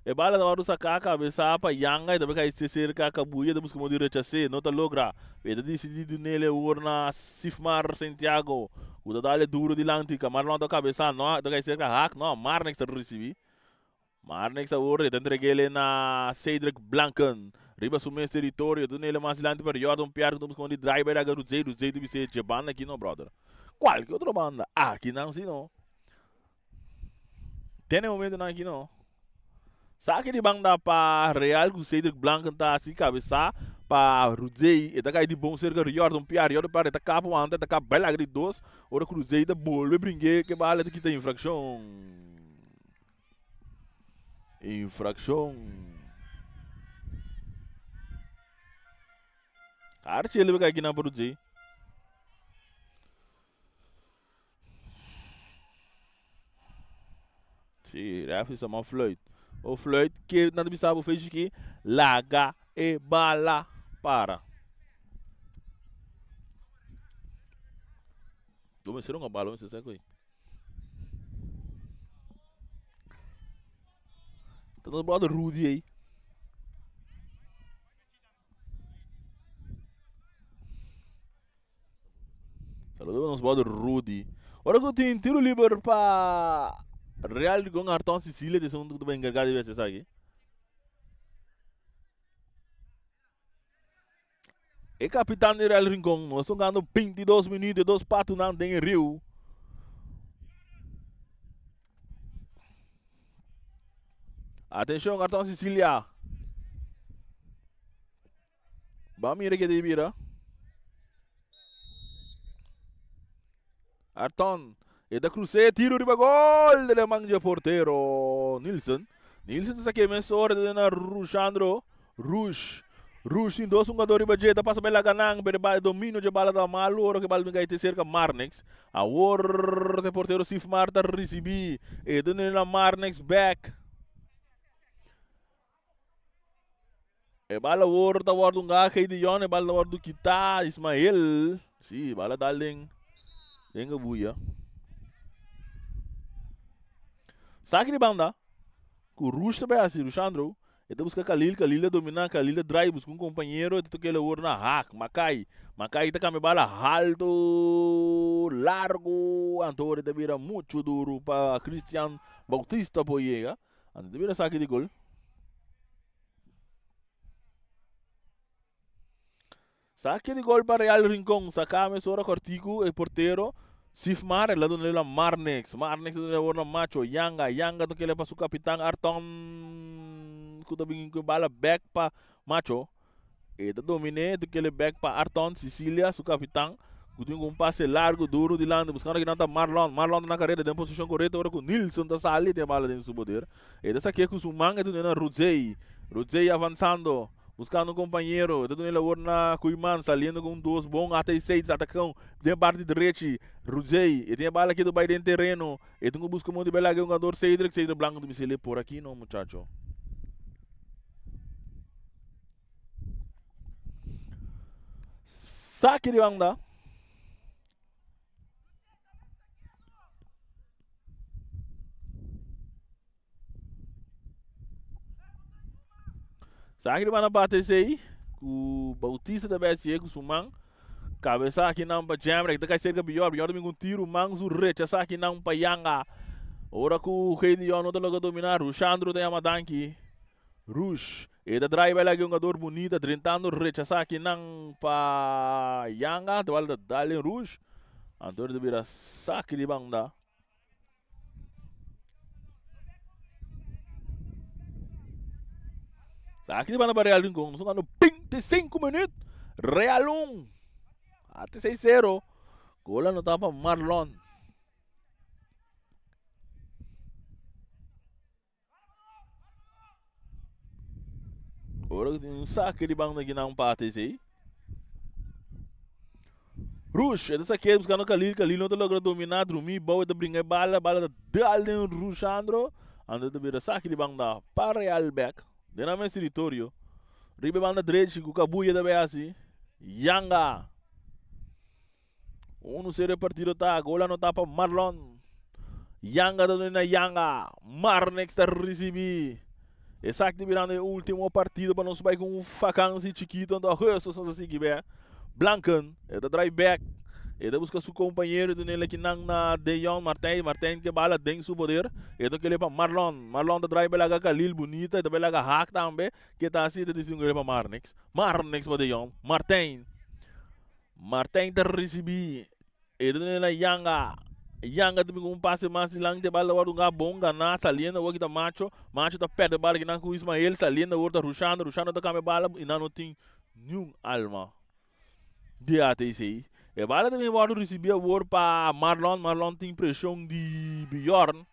E bala ta wòrdu saká kabesá pa Yanga i ta bai kai serka Kabuya ta buska modo di rechas'é, no ta logra. E ta disidí dun'el e wor na Sifmar Santiago ku ta dal e duro dilanti. Kamarlon ta kabesá, no, e ta kai serka Haak, no, Marnix ta risibí. Marnix awor e ta entreg'el na Cedric Blanken riba su mes teritorio. Dun'el mas dilanti pa Riordan Pierre ku ta buska modo di drai bai laga Rudzey. Rudzey ta bis'é dje banda aki no brother, kualke otro banda, akinan si no. Tene momentonan aki no. Saki di banda pa Real ku Cedric Blanken ta hasi kabesá pa Rudey. E ta kai di bon serka Riordan Piar. Riordan Piar e ta kap wanta, e ta kap bai laga di dos. Ora ku Rudey ta bolbe bring'é ke bala e ta kita infrakshon. Infrakshon. Archie el kai kinan pa Rudey. Sí, referee sa man fluit. O fluit ke nan ta bisa bo fechi ki laga e bala para. Bo mester un bala, bo mester sa koe. Ta nos brother Rudy ei. Saludo nos brother Rudy. Ora ku tin tiro liber pa Real Rincon Arton Sicilia te segundo ku ta encarga di bes esaki. E kapitan di Real Rincon nos tocando 22 minuut e dos patunan den e riu. Atenshon Arton Sicilia. Ba mira ke ta bira. Arton. E ta crucé tiro riba gol de la man dje portero Nielsen. Nielsen ta saque mesora de na Rushandro. Rush. Rush tin dos hungador riba dje. Ta pasa bela ganan. Pero ba domino dje bala ta malo. Ora ke bala bin te cerca Marnix. Awor te portero Steve Mar ta ricibi. E ta na Marnix back. E bala awor ta wòrdu un gahe di Yon, e bala ta wòrdu kitá Ismael. Sí, bala dal den den gabuya. Saki di banda ku Rush ta bai hasi, Rushandro, e ta buska Khalil, Khalil ta dominá, Khalil ta drai buska un kompañero, e ta toka el awor na hak, Makai, Makai ta kambia bala haltu, largu, anto awor e ta bira muchu duru pa Christian Bautista por yega. Anto ta bira saki di gol. Saki di gol pa Real Rincon. Saka mesora kortiku e portero Sifmar. El a duna la Marnix. Marnix a duna awor na Macho. Yanga. Yanga ta kere pa su kapitan Arton. Ku ta bin ku e bala bek pa Macho. E ta dominé, ta kele bek pa Arton Cicilia, su kapitan, ku tin ku un pase largu duru dilanti buskando kinan ta Marlon. Marlon ta na kareda den posishon korekto ora ku Nilson ta sali tin e bala den su poder. E ta saké ku su man e ta duna na Rudzey. Rudzey avansando, buskando un kompañero. E ta duna e labor na Koeiman saliendo ku un dos bon ata i seis atakon den parti drechi. Rudzey, e tin e bala ketu bai den tereno. E tin ku buska modo di bai laga e hungador Cedric. Cedric Blanco ta bisa el'e por aki no muchacho. Saki di banda. Saki di banda bate esei ku Bautista ta bai hasié ku su man. Kabesa akinan pa Jemrek ta kai serka Bior. Bior ta bin ku un tiru mansu rechasá akinan pa Yanga. Ora ku Gedeon no ta logra dominá, Rushandro ta yama danki. Rush. E ta draai bel aki hungador bunita drentando rechasa aki nan pa Yanga. Terwijl ta dal den Rush. Anto ta bira saki di banda. Saki di banda pa Real Rincon. Nos jugando 25 minuut. Real 1. Ate 6-0. Gol anotá pa Marlon. Ora ku tin un sake di banda aki nan pati esei. Rush, e ta sake buskando Khalil, Khalil no ta logra dominá, drumí bou, e ta bringa e bala, bala ta dal den Rushandro, anto ta bira sake di banda pa Real bek, den nan mes teritorio. Riba e banda drechi ku Kabuya ta bay hasi, Yanga. Unu sero e partido ta, gol anotá pa Marlon. Yanga ta duna na Yanga. Marnex ta risibí. Esaki ta birando e último partido pa nos bai ku un fakansi chikito anto augustus nos ta sigui bek. Blanken e ta drai bek. E ta buska su kompañero dun'el akinan na De Jong Martijn. Martijn ke bala den su poder. E ta kele pa Marlon. Marlon ta drai belaga Khalil bunita. E ta belaga Haak tambe. Ke ta hasi e ta distinguí pa Marnex. Marnex pa De Jong. Martijn. Martijn ta risibí e ta duna na Yanga. Yanga ta bin ku un pase mas dilanti e bal ta wòrdu un bon ganá saliendo awor kita Macho. Macho ta pèrdè bal kinan ku Ismael saliendo awor ta Rushando. Rushando ta kambia bala i nan no tin niun alma di ATC. E bala ta bin wòrdu risibí awor pa Marlon. Marlon tin preshon di Bjorn.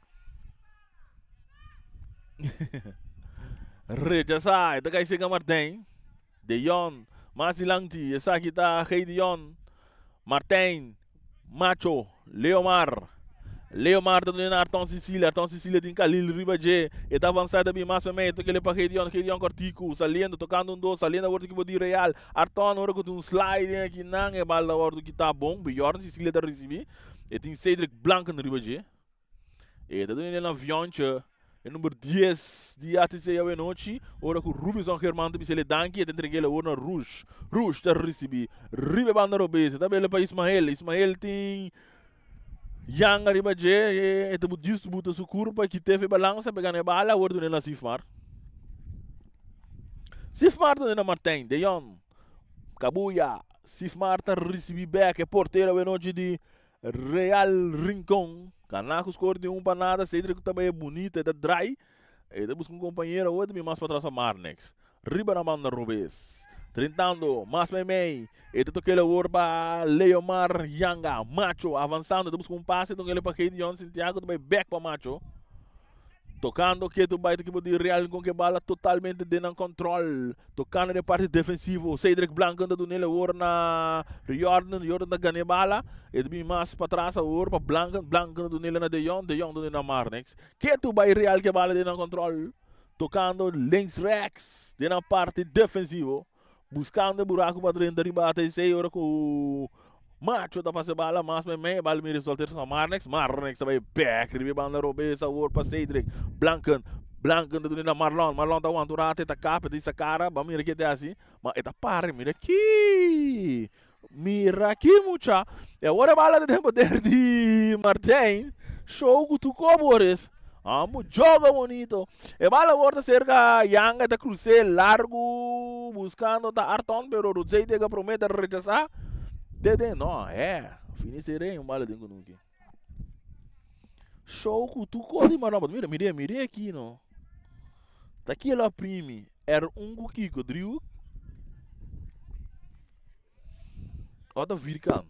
Rechasá e ta kai serka Martijn. De Jong, mas dilanti, esaki ta Geidion, Martijn, Macho, Leomar. Leomar ta duna Arton Cecilia, Arton Cecilia tin Khalil riba dje, e ta avansa e ta bin mas pa mei, e toca pa Geidion, Geidion cortico, saliendo, tocando un dos, saliendo awor ekipo di Real, Arton ora cu tin un sliding aki nan, e bal ta wordo kita bon, Bjorn Cecilia ta ricibi, e tin Cedric Blanken riba dje. E ta duna el aviontje, e number 10 di ATC awe nochi, ora ku Rubinson German ta bisa el e danki, e ta entrega el awor na Rush. Rush ta risibi riba e banda robes, e ta bele pa Ismael, Ismael tin Yang ariba dje, e ta just buta su kurpa, kite fe balansa pa e gana e bala, awor duna el na Sifmar. Sifmar ta duna na Martijn, De Jong, Kabuya, Sifmar ta risibi bek, e portero awe nochi di Real Rincon gana ku skor di un pa nada. Cedric ta bai bunita, e ta drai. E ta buska un kompañero awor ta bin mas patras pa Marnix. Riba na banda robes. Drentando mas meimei. E ta tokel awor pa Leomar Yanga. Macho avansando ta buska un pase tokel pa Gideon Santiago ta bai bek pa Macho. Tocando ketu bai ta ekipo di Real Rincon ke bala totalmente den nan control. Tocando den parti defensivo. Cedric Blanco ta dunel awor na Riordan. Riordan ta gana e bala. E ta bin mas patras awor pa Blanco. Blanco ta dunel na De Jong. De Jong ta dunel na Marnix. Ketu bai Real ke bala den nan control. Tocando links rechts den nan parti defensivo. Buscando e buraco pa drenta riba ATC ora cu Macho ta pasa e bala mas meimei e bala mira solter su Marnix. Marnix ta bai bek riba e banda robes awor pa Cedric Blanken. Blanken ta duna na Marlon. Marlon ta wanta un rato e ta kap e ta hisa kara. Ban mira ke ta hasi. Ma e ta para mira aki. Mira aki mucha. E awor e bala ta den poder di Martijn. Show ku tu koboris. Amo joga bonito. E bala awor ta cerca Yanga ta cruce largo buscando ta Arton pero Rudzey tega prome ta rechasa. Dede no eh fini sere un bala den kunuki. Show ku tu kos di marlon mira mira mira aki no. Ta ki lo primi er un ku kiko driehoek. Ota vierkant.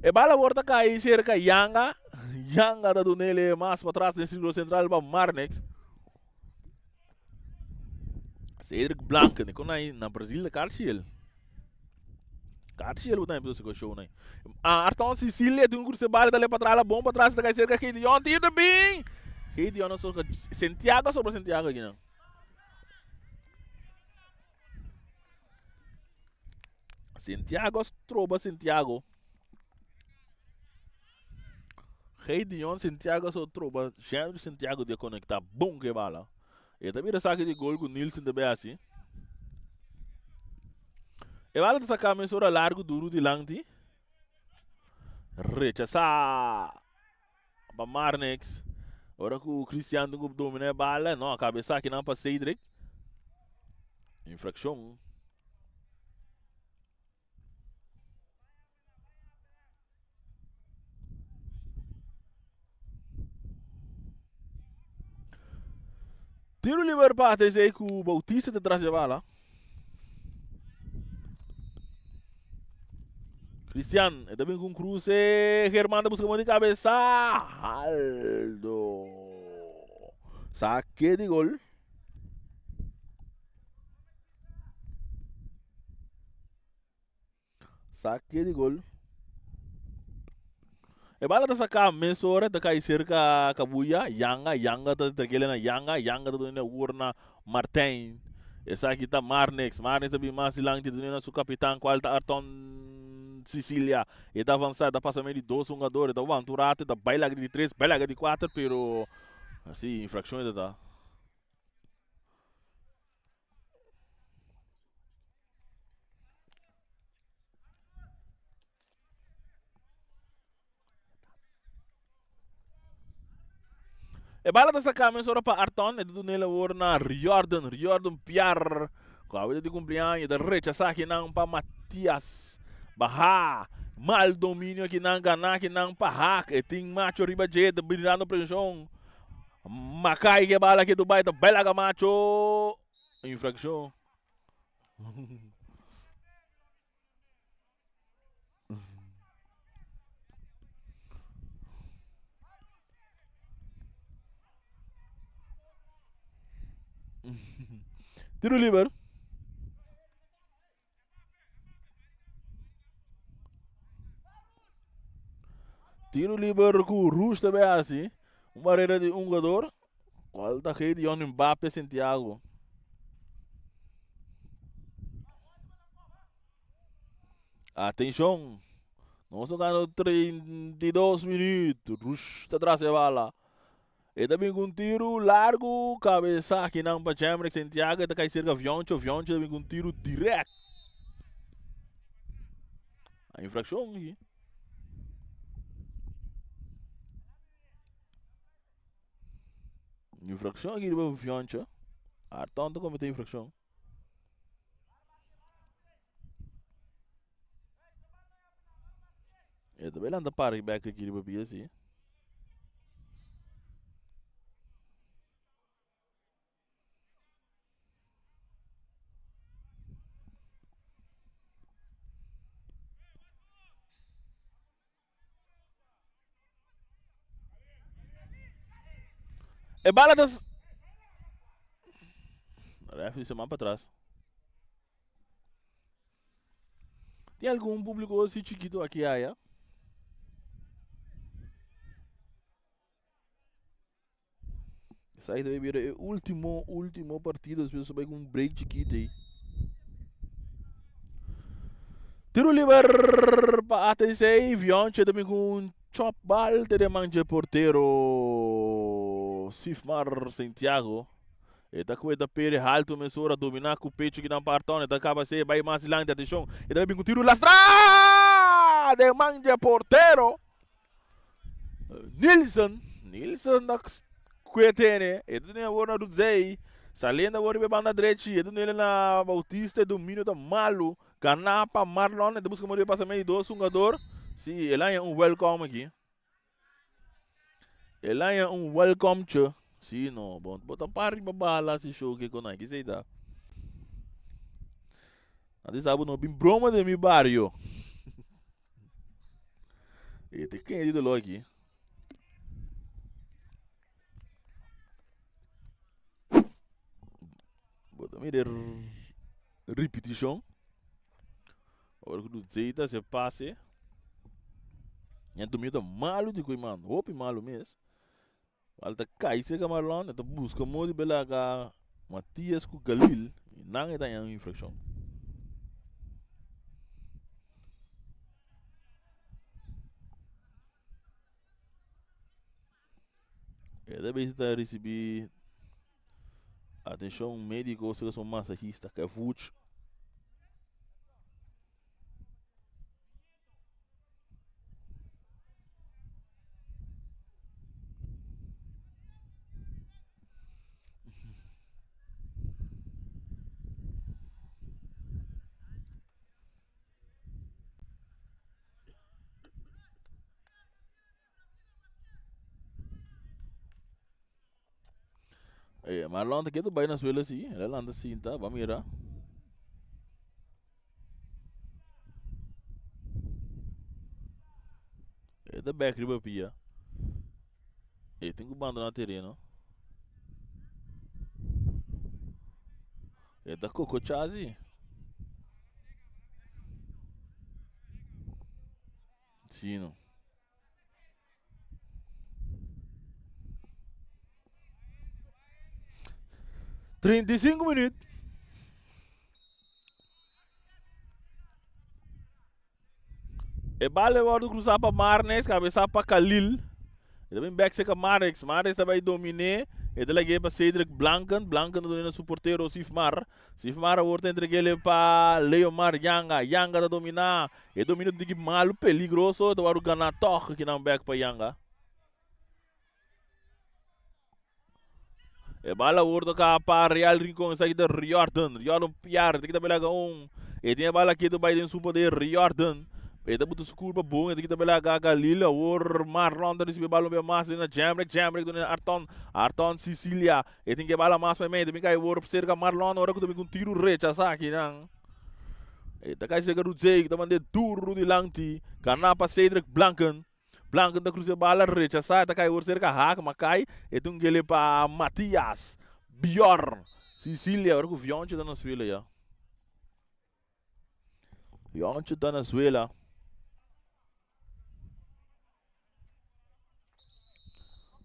E bala awor ta kai serka Yanga. Yanga ta dunele mas patras den sirkulo sentral pa Marnix. Cedric Blanken, kon na na Brasil ta Carchiel. Carchiel bo tambe ko show nai. Ah, Arton Sicilia tin un cruce bala ta le patras la bon patras ta kai serka Gideon tira ta bin. Gideon a soka Santiago sobra Santiago aki nan. Santiago stroba Santiago. Gideon Santiago so troba Henry Santiago de conecta bon ke bala. E ta bira saki di gol ku Nielsen ta bay hasi. E bala ta saka mesora largo duro dilanti. Rechasa pa Marnix. Ora ku Cristian tin ku domina e bala, no, a kabesa akinan pa Cedric. Infrakshon. Tiro liber pa ATC ku Bautista ta tras e bala. Cristian, e ta bin ku un kruse. Germán ta buska mon di kabesa. Aldo. Sake di gol. Sake di gol. E bala ta saká mesora, ta kai serka Kabuya. Yanga, Yanga ta trekele na Yanga. Yanga ta duna wur na Martijn. Esaki ta Marnix. Marnix ta bin mas dilanti, ta duna na su kapitan kual ta Arton Sicilia. E ta avansá, e ta pasa medio di dos hungador, e ta wanta un rato, e ta bai laga di tres, bai laga di kuater, pero si infrakshon e ta ta. E bala ta saká mesora pa Arton, e ta dun'el awor na Riordan, Riordan Piar, ku awe ta di kumpleaño, e ta rechasá kinan pa Matias. Baha, mal dominio kinan, ganá kinan pa Haak, e tin Macho riba dje, ta brindando preshon. Makai ke bala ke Dubai ta bai laga Macho. Infrakshon. Tiro liber. Tiro liber ku Rush ta bay hasi. Un barrera di un jugador. Cual ta Gideon Mbappe Santiago. Atención. Nos tocando 32 minutos. Rush ta tras de bala. E ta bin ku un tiru largu, kabesa akinan pa Jemrick Santiago, e ta kai serka Vioncho, Vioncho ta bin ku un tiru dirèkt. A infrakshon aki. Infrakshon aki riba Vioncho. Arton ta komete infrakshon. E ta bai lanta para bek aki riba pia si. E bala ta Referee se man pa tras. Tin algun publico así chiquito aki aya? Esaki ta bira e ultimo, ultimo partido. Despues nos bai ku un break chikito ei. Tiro liber pa ATC. Vionche ta bin ku un chop bal te den man dje portero Sifmar Santiago. E ta kue ta pere haltu mesora domina ku pecho ki nan parton. E ta kaba se bai mas dilanti. Atenshon. E ta bin ku tiro lastra den man dje portero. Nilsson, Nilsson ta kue tene, e ta tene awor na Rudzey, saliendo awor riba e banda drechi, e ta tene na Bautista, e dominio ta malu, gana pa Marlon, e ta buska modo di pasa medio dos hungador, si, el haña un welcome aki, el haña un welcome che, si no, bo, bo ta para riba bala si show ke konai, kisei ta? Antes sa bo no bin broma den mi bario. E te ken di dolor aki. Bo ta mira ripitishon. Ora ku Zeta se pase. Ña dominio ta malu di koi man. Hopi malu mes. Bal ta kai serka Marlon. E ta buska modo di belaga Matias ku Galil. I nan e ta haña un infrakshon. E ta bes ta risibí atenshon médiko serka su masahista Kevuch. Eh, Marlon ta ketu bai na suelo si. El a lanta sinta, ba mira. E ta bek riba pia. E tin ku bandoná tereno. E ta kokochá si. Sí no. 35 minuut. E bal e wòrdu krusá pa Marnix, kabesá pa Khalil. E ta bin bèk serka Marnix. Marnix ta bai dominé. E ta lag'é pa Cedric Blanken. Blanken ta duna na su portero Sifmar. Sifmar awor ta entreg'é pa Leomar Yanga. Yanga ta dominá. E dominio ta un tiki malu, peligroso. E ta wòrdu ganá tòg kinan bèk pa Yanga. E bala awor toca pa Real Rincon. Esaki ta Riordan. Riordan pierde. Kita belaga un. E tin e bala ketu bai den su poder. Riordan. E ta buta su curpa bon. E ta kita belaga Galil. Awor Marlon ta recibe bala un bia mas. Duna Jamrick. Jamrick duna Arton. Arton Sicilia. E tin ke bala mas meimei. Ta bin kai awor cerca Marlon. Ora ku ta bin ku un tiro rechaza akinan. E ta kai cerca Rudzey. Ta mande duro dilanti. Gana pa Cedric Blanken. Blanken ta cruza e bala, rechasa, e ta cay awor cerca Haak, ma cay, e ta un gele pa Matias, Bjorn, Sicilia, ora cu Vioncho ta na suela ya. Vioncho ta na suela.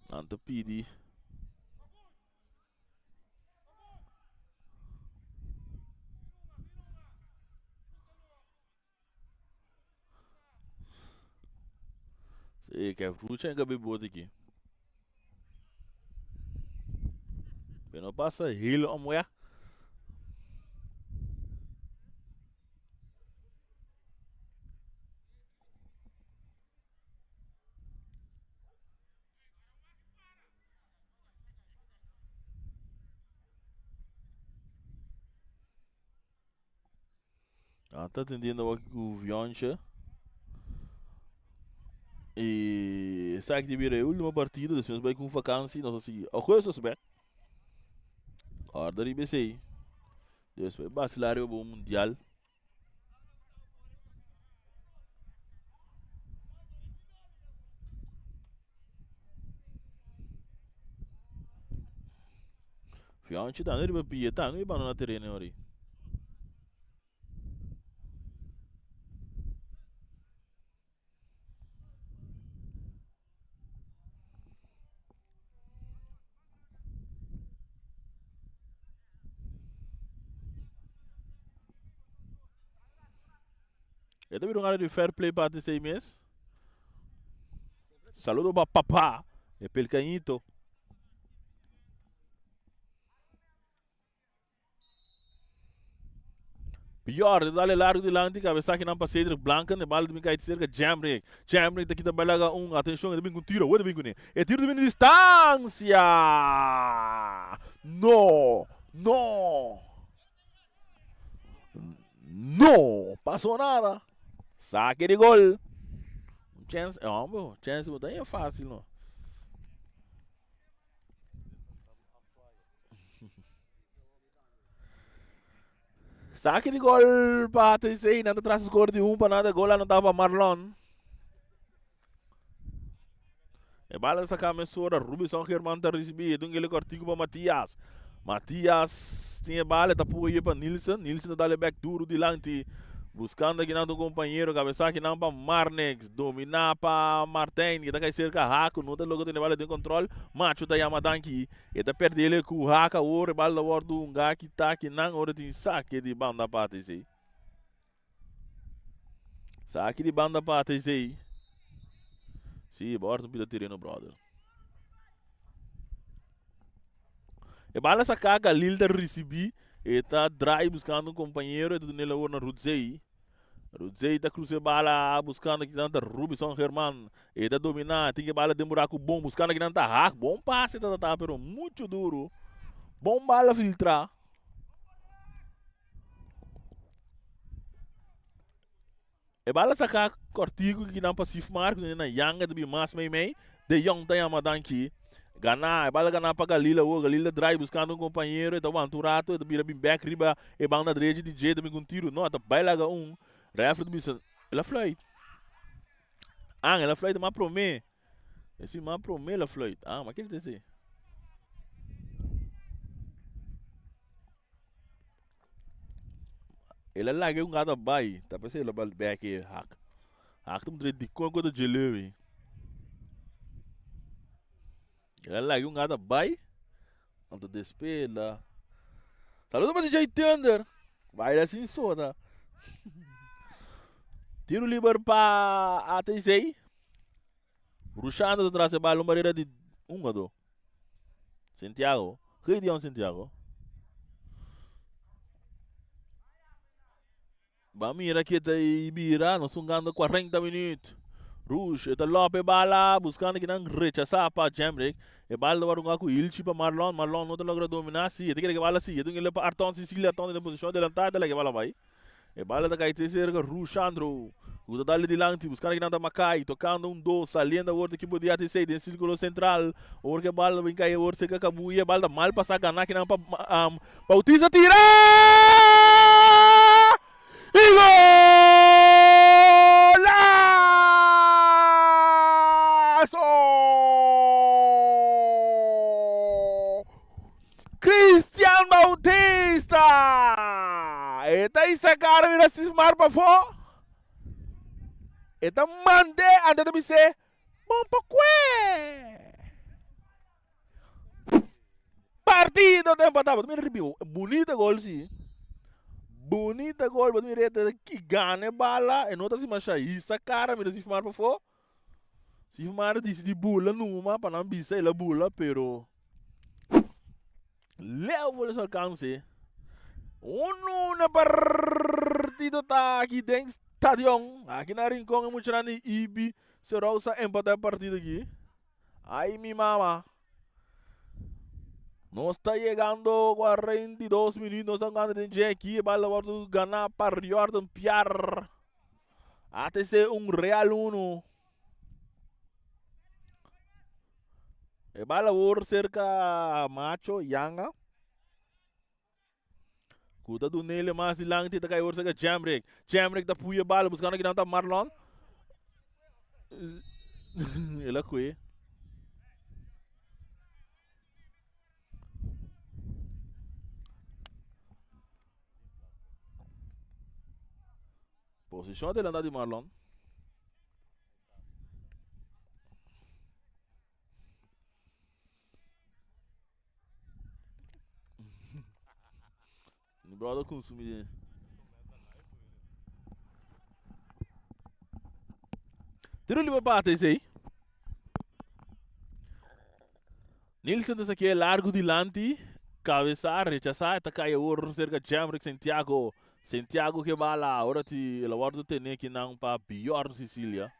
Nan ta pidi. Sí, que frucha en gabi bote aquí. Pero no pasa heel omweg. Ah, ta atendiendo aki ku Vionche. E esaki ta bira e último partido, despues bai ku un vakansi, nos a sigui augustus bek. Orde riba esei. Despues basila riba bo mundial. Fianchi ta riba pia, ta no bandona tereno ori. E ta bira un área di fair play pa ATC mes. Saludo pa papá, e pelcañito. Pior, de dale largo dilanti, cabeza kinan pa Cedric Blanken, de bal de bin kai cerca Jamrick. Jamrick ta kita balaga un, atención, de bin con tiro, de bin con E tiro de bin de distancia. No, no. No pasó nada. Saque de gol. Un chance, hombre, chance no ta fácil no. Saque di gol pa ATC. Nan ta tras score di 1 pa nada. Gol anotá pa Marlon. E bala saca mesora. Rubison Germán ta recibi. E dungele cortico pa Matias. Matias tin e bala. Ta puye pa Nilsen. Nilsen ta dale back duro dilanti. Buscando aki nan tu compañero. Cabeza aki nan pa Marnix. Domina pa Martijn. Que ta cai cerca Haku. No ta logra tene bala den control. Macho ta yama danki. E ta perdele cu Haka awor. E bala ta wordo hunga kita aki nan. Ora tin saque di banda pa ATC. Saque di banda pa ATC. Si, bora un pida tereno, brother. E bala saca, Galil ta ricibi. E ta draai buscando un compañero. E ta dunele awor na Rudzey. Rudzey ta cruza e bala buscando kinan ta Rubison German. E ta domina, tin e bala den buraco bon buscando kinan ta Haak. Bon pase ta ta pero mucho duro. Bon bala filtra. E bala saca cortico kinan pa Sifmar, ku na Yanga ta bin mas mei mei. De Jong ta yama danki. Ganá, e bala ganá pa Galil awor. Galil ta drai buskando un kompañero, e ta wanta un rato, e ta bira bin bèk riba e banda drechi di dje, ta bin ku un tiru. No, e ta bai laga un. Rèfri ta bisa, El a fluit. An, el a fluit mas promé. Esei mas promé el a fluit. Ah, ma kiko ta esei? El a laga un gata bai, ta p'esei el a bal bèk e hak. Hak ta puntra dikon ku ta djeleu ei. El a laga un gata bai, anto despues el a Saludo pa DJ Thunder, baila sin soda. Tiro liber pa ATC. Rushando ta tras e bal un barera di un gado. Santiago. Gideon Santiago. Ba mira ke ta bira. Nos hungando 40 minuut. Rush e ta lope e bala buscando kinan rechasa pa Jemrick. E bala ta wòrdu hunga ku Hilchi pa Marlon. Marlon no ta logra domina. Si, e ta kere ke bala si. E ta un pa Arton Cecilia. Arton den posishon adelantá. E ta lege bala bai. E bala ta kai te serka Rushandro ku ta dal dilanti buskando kinan ta Makai tokando un dos saliendo awor di ekipo di ATC den sirkulo sentral awor ke bala ta bin kai awor serka Kabuya e bala ta mal pasa gana kinan pa Bautista tira y golazo! Christian Bautista! E ta isa cara mira Sismar pafó. E ta mand'é antes ta bis'é, Bon pa kue! Partido ta empatá. Bo ta mira riba bunita gol si. Bunita gol. Bo ta mira e ta ki gana e bala. E no ta así masha hisa cara mira Sismar pafó. Sismar disidí bula numa pa nan bisa el a bula pero. Leu for di su alkanse. Un partido ta aki den stadion. Aki na Rincon e muchanan di IB Serosa empata e partido aki. Ay mi mama. Nos ta yegando 42 minuut. Nos ta jugando den dje aki. E bal a wordo gana pa Riordan Piar. ATC 1 Real 1. E bala awor serka Macho Yanga. Ku ta dunele mas dilanti ta kai awor serka Jamrick. Jamrick ta puya bala buskando kinan ta Marlon. El a kue. Posishon adelantá di Marlon. Mi brother consumi. Tiro libre pa ATC. Nilsen ta saqué largo dilanti. Cabeza, rechazá, ta cai awor cerca Jamrick Santiago. Santiago ke bala, ora ti el a wordo tene kinan pa Bjorn Sicilia.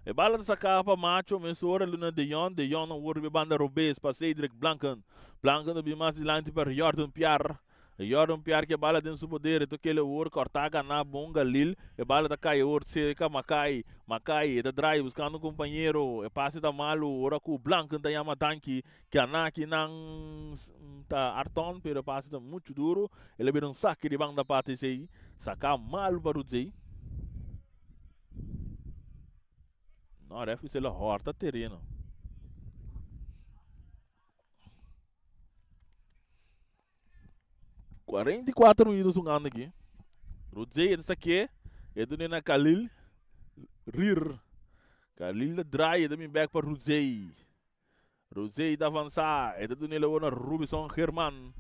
E bala ta saká pa Macho, mesora luna De Jong. De Jong awor riba e banda robes pa Cedric Blanken. Blanken ta bin mas dilanti pa Jordan Piar. Jordan Piar ke bala den su poder, e tok'el awor kòrtá ganá bon Galil. E bala ta kai awor serka Makai. Makai e ta drai buskando un kompañero. E pase ta malu ora ku Blanken ta yama danki. Ganá kinan ta Arton pero e pase ta muchu duru. El a bira un saki di banda parti esei. Saká malu pa Rudzey. No, ref bisa el a hòrta tereno. 44 minutos jugando aki. Rudzey ta saké. E dune na Khalil. Rir. Khalil ta draai. E ta bin bek pa Rudzey. Rosey ta avansa, e ta duna e labor na Rubison German.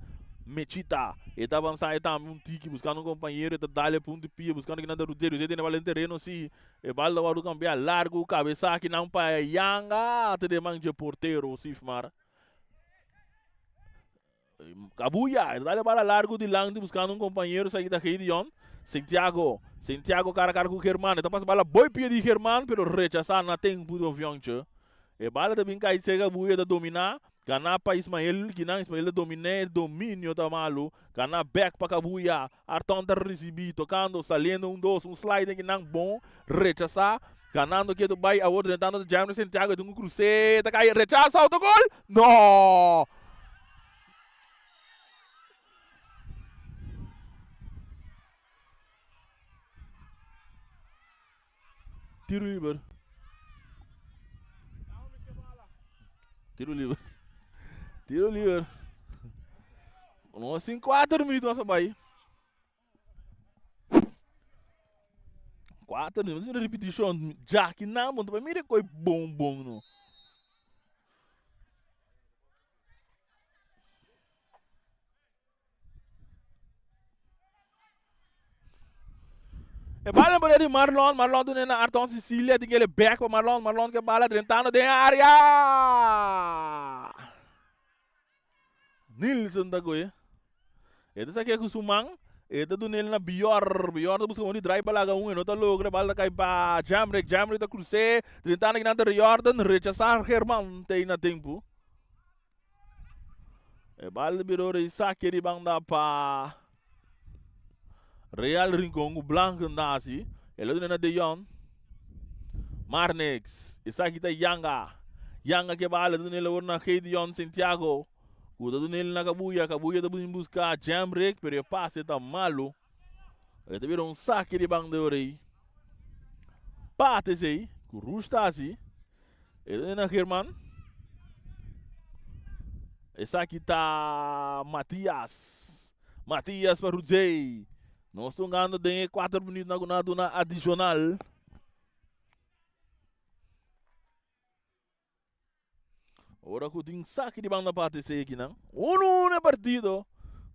Mechita, e ta avansa e tambe un tiki buscando un compañero, e ta dal e punto pia buscando kinan ta Rosey. Rosey tene bal den tereno si, e bal ta wordo cambia largo, cabeza kinan pa Yanga, te den man dje portero Sifmar. Cabuya, e ta dal e bala largo dilanti buscando un compañero, esaki ta Gideon. Santiago, Santiago cara a cara cu German, e ta pasa bala boy pia di German, pero rechasa na tempo di Ovionche. E bala ta bin kai serka Buya ta dominá, ganá pa Ismael, kinan Ismael ta dominé, e dominio ta malu, ganá bèk pa Kabuya, Arton ta risibí, tokando, saliendo un dos, un sliding kinan bon, rechasá, Ganando ketu bai awor drentando ta Jamry Santiago e tin un krusé ta kai rechaso autogol no! Tiro liber. Tiro liber. Tiro liber. Nos tin 4 minuut nos a bai. 4 minuut. Nos repeticion. Jackie nan bon. Mira koi bon bon no. E bala na poder di Marlon, Marlon dune na Arton Cecilia, tin kele back pa Marlon, Marlon ke bala drentando den area. Nilsen ta goe. E ta sake ku su man, e ta dune na Bior, Bior ta buska di draai pa laga un, e no ta logra, bala ta kai pa Jamrick, Jamrick ta krus'é, drentando kinan ta Riordan, rechasá German te na tempu. E bal di biro di saque di banda pa Real Rincon ku Blanco nasi. El a duna na De Jong. Marnix. Esaki ta Yanga. Yanga ke bal a duna el awor na Gideon Santiago. Ku ta duna el na Kabuya. Kabuya ta bin buska Jamrick pero e pase ta malo. E ta bira un saque di banda ora ei. Pate esei ku Rush ta hasi. E ta na German. Esaki ta Matias. Matias pa Rudzey. Nos ta hungando den e 4 minuut na ku nan a duna adishonal. Ora ku tin saki di banda parti esei akinan. Uno uno e partido.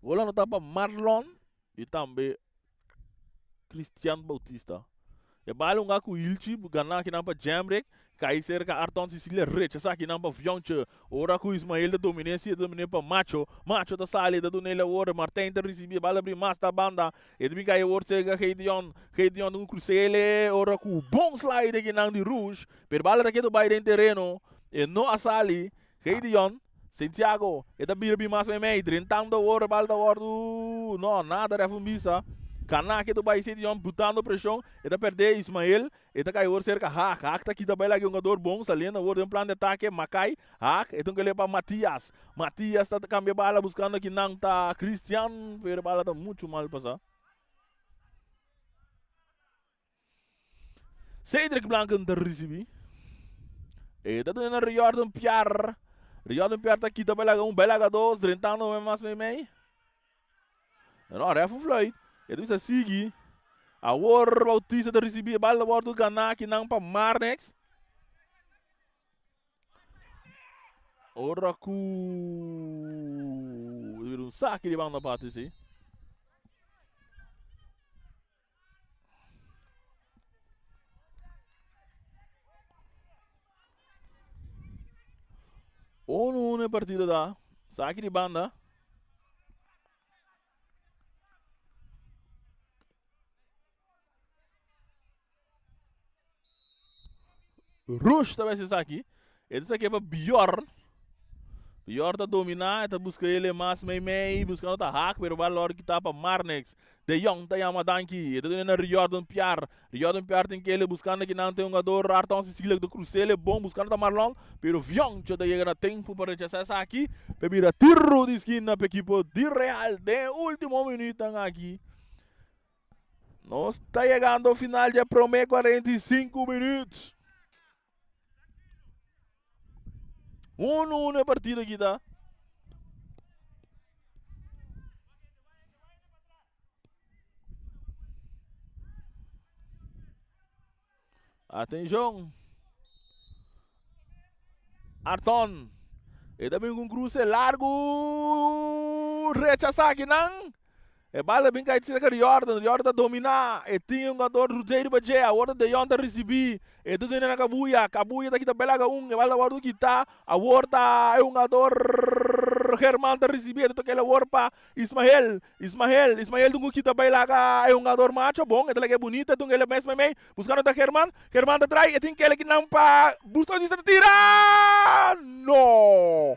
Gol anotá pa Marlon i tambe Cristian Bautista. E bal hunga ku Ilchi gana akinan pa Jamrick. Kai serka Arton Cecilia rechasá akinan pa Viontje. Ora ku Ismael ta dominé si e ta dominé pa Macho. Macho ta sali ta dun'el awor. Martijn ta risibí e bal ta bini mas ta banda. E ta bin kai awor serka Gedeon. Gedeon ta krus'el ora ku bon slide akinan di Rouge. Pero bala ta ketu bai den tereno, e no a sali. Gedeon, Santiago, e ta bira bin mas meimei, drentando awor, e bala ta wordu, no, nada ref un bisa. Kaná ketu bai Gedeon butando preshon, e ta perde Ismael, e ta kai awor serka Haak, Haak ta kita bai laga e hungador bon, saliendo awor den plan di atake, Makai, Haak, e tin ke pa Matias, Matias ta kambia bala buskando kinan ta Christian, pero e bala ta muchu mal pasa. Cedric Blanken ta ricibi. E ta duna na Riordan Piar. Riordan Piar ta kita belaga un, belaga dos, drentando mas mei mei. No, ref un fluit. E ta bisa sigui. Awor Bautista ta ricibi e bal ta wordo gana akinan pa Marnix. Ora ku un saki di banda parti si. Uno uno e partido da. Saki di banda. Rush ta bai esaki. E ta saki pa Bjorn. Bjorn ta domina, e ta buska ele mas mei mei, buskando ta hak, pero bal lor kita pa Marnix. De Jong ta yama danki. E ta duna na Riordan Piar. Riordan Piar tin kele buskando kinan tin hungador Arton Cecilia ku ta krusele bon buskando ta Marlon, pero Vioncho ta yega na tempo pa rechasa esaki. Pa bira tiro di skina pa ekipo di Real den e ultimo minuutnan aki. Nos ta yegando final dje prome 45 minuut. 1-1 e partido aki ta. Atenshon. Arton. E ta bin ku un kruse largu. Rechasá akinan. E bal a bin kai cerca di Jordan. Jordan ta domina. E tin e hungador Rudey riba dje. Awor ta De Jong ta ricibi. E ta duna na Kabuya. Kabuya ta kita belaga un. E bal ta wordo kita. Awor ta e hungador German ta ricibi. E ta toca el awor pa Ismael. Ismael. Ismael dungu kita belaga e hungador Macho. Bon, e ta laga e bunita. E dunga el mes meimei. Buscando ta German. German ta trai. E tin kele kinan pa Bustos ta tira! No!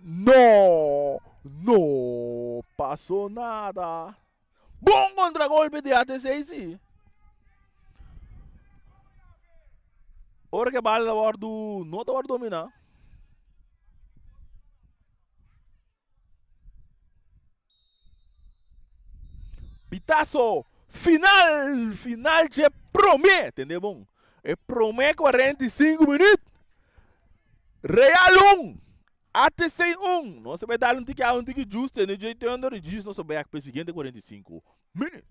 No! No pasó nada. Bon contragolpe di ATC sí. Ora ku e bala ta wòrdu no ta wòrdu dominá. Pitazo final, final dje promé, tende bon, e promé 45 minuut. Real 1, ATC 1. Nos ta bai dal un tiki awa, un tiki juice, tende dje Thunder y djis nos ta bek pa e siguiente 45 minuut.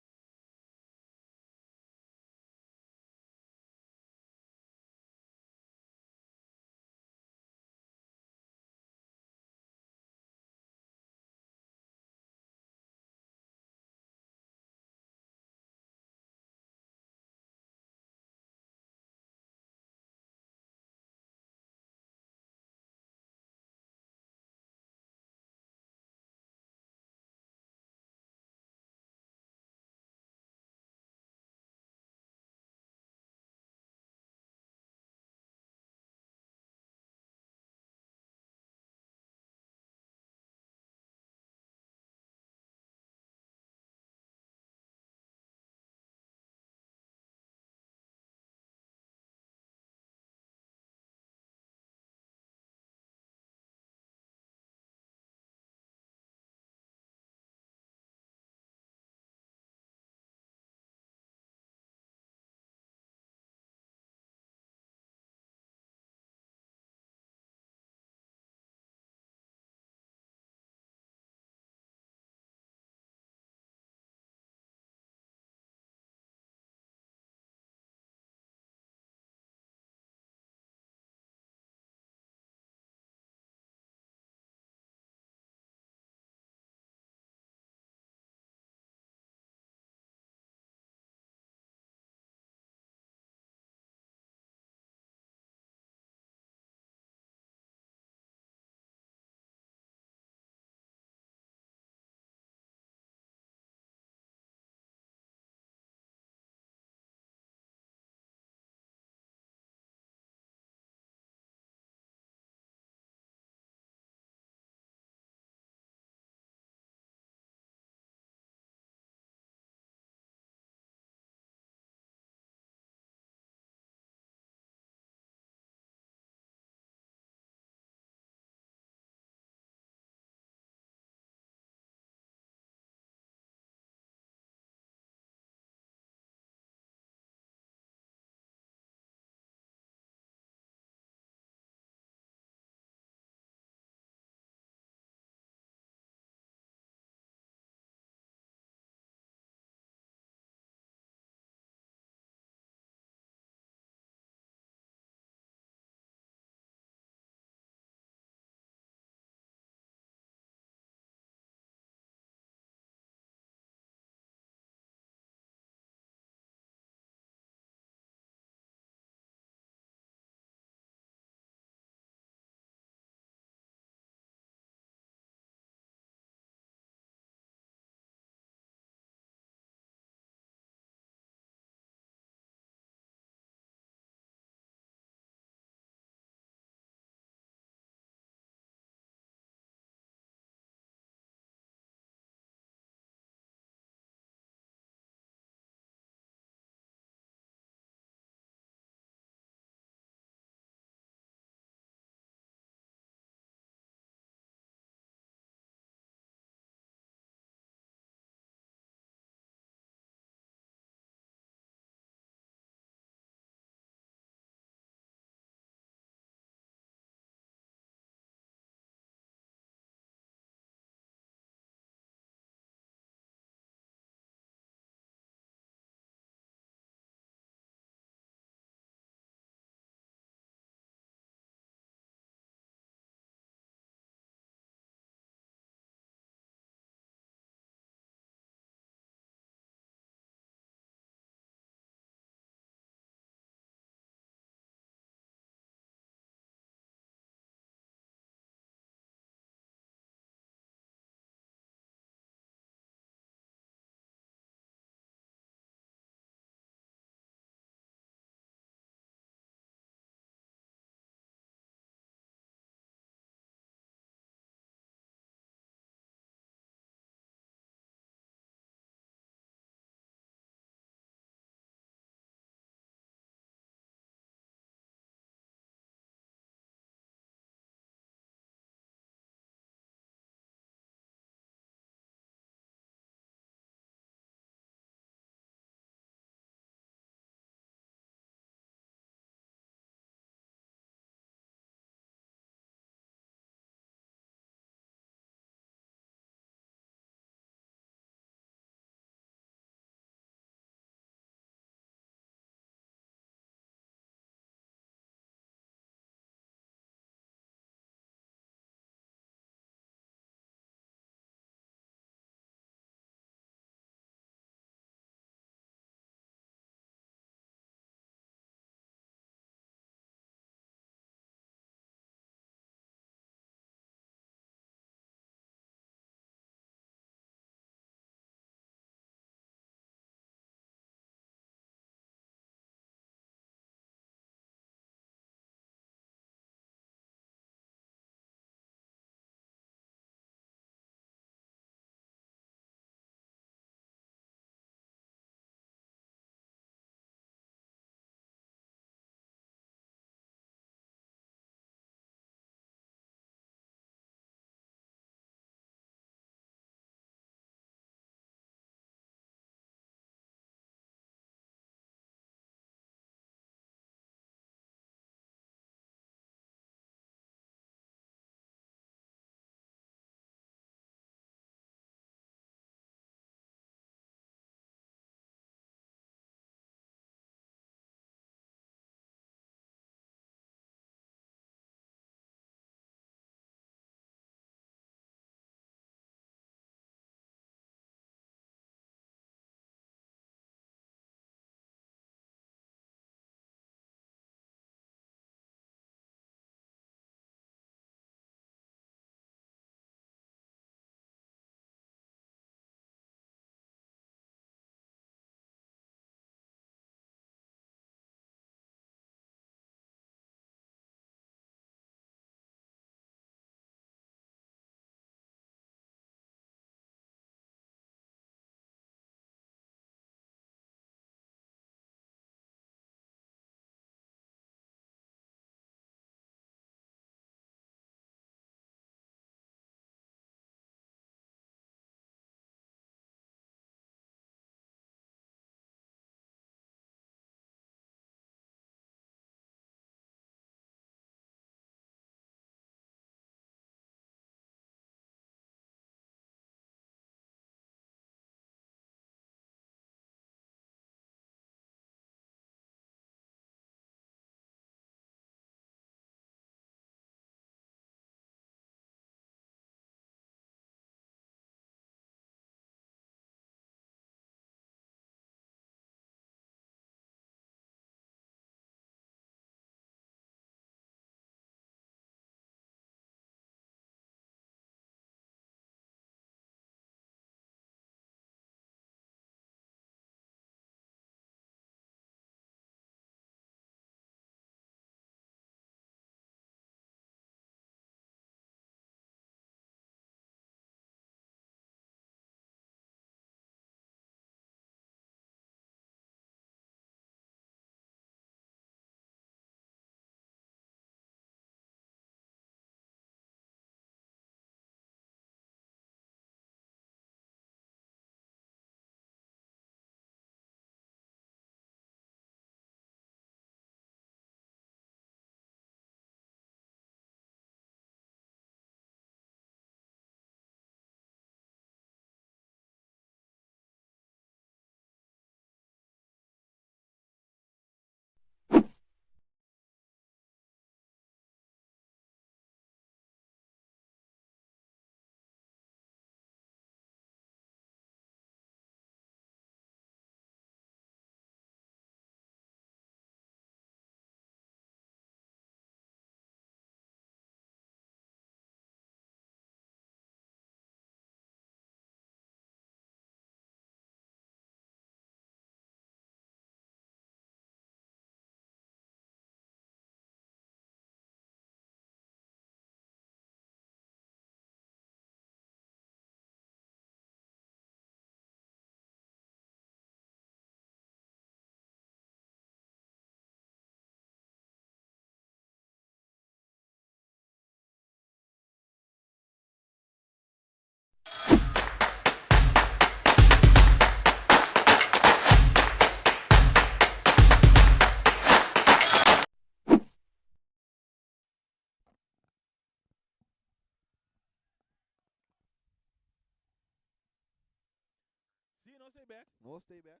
nos stay back. Nos stay back.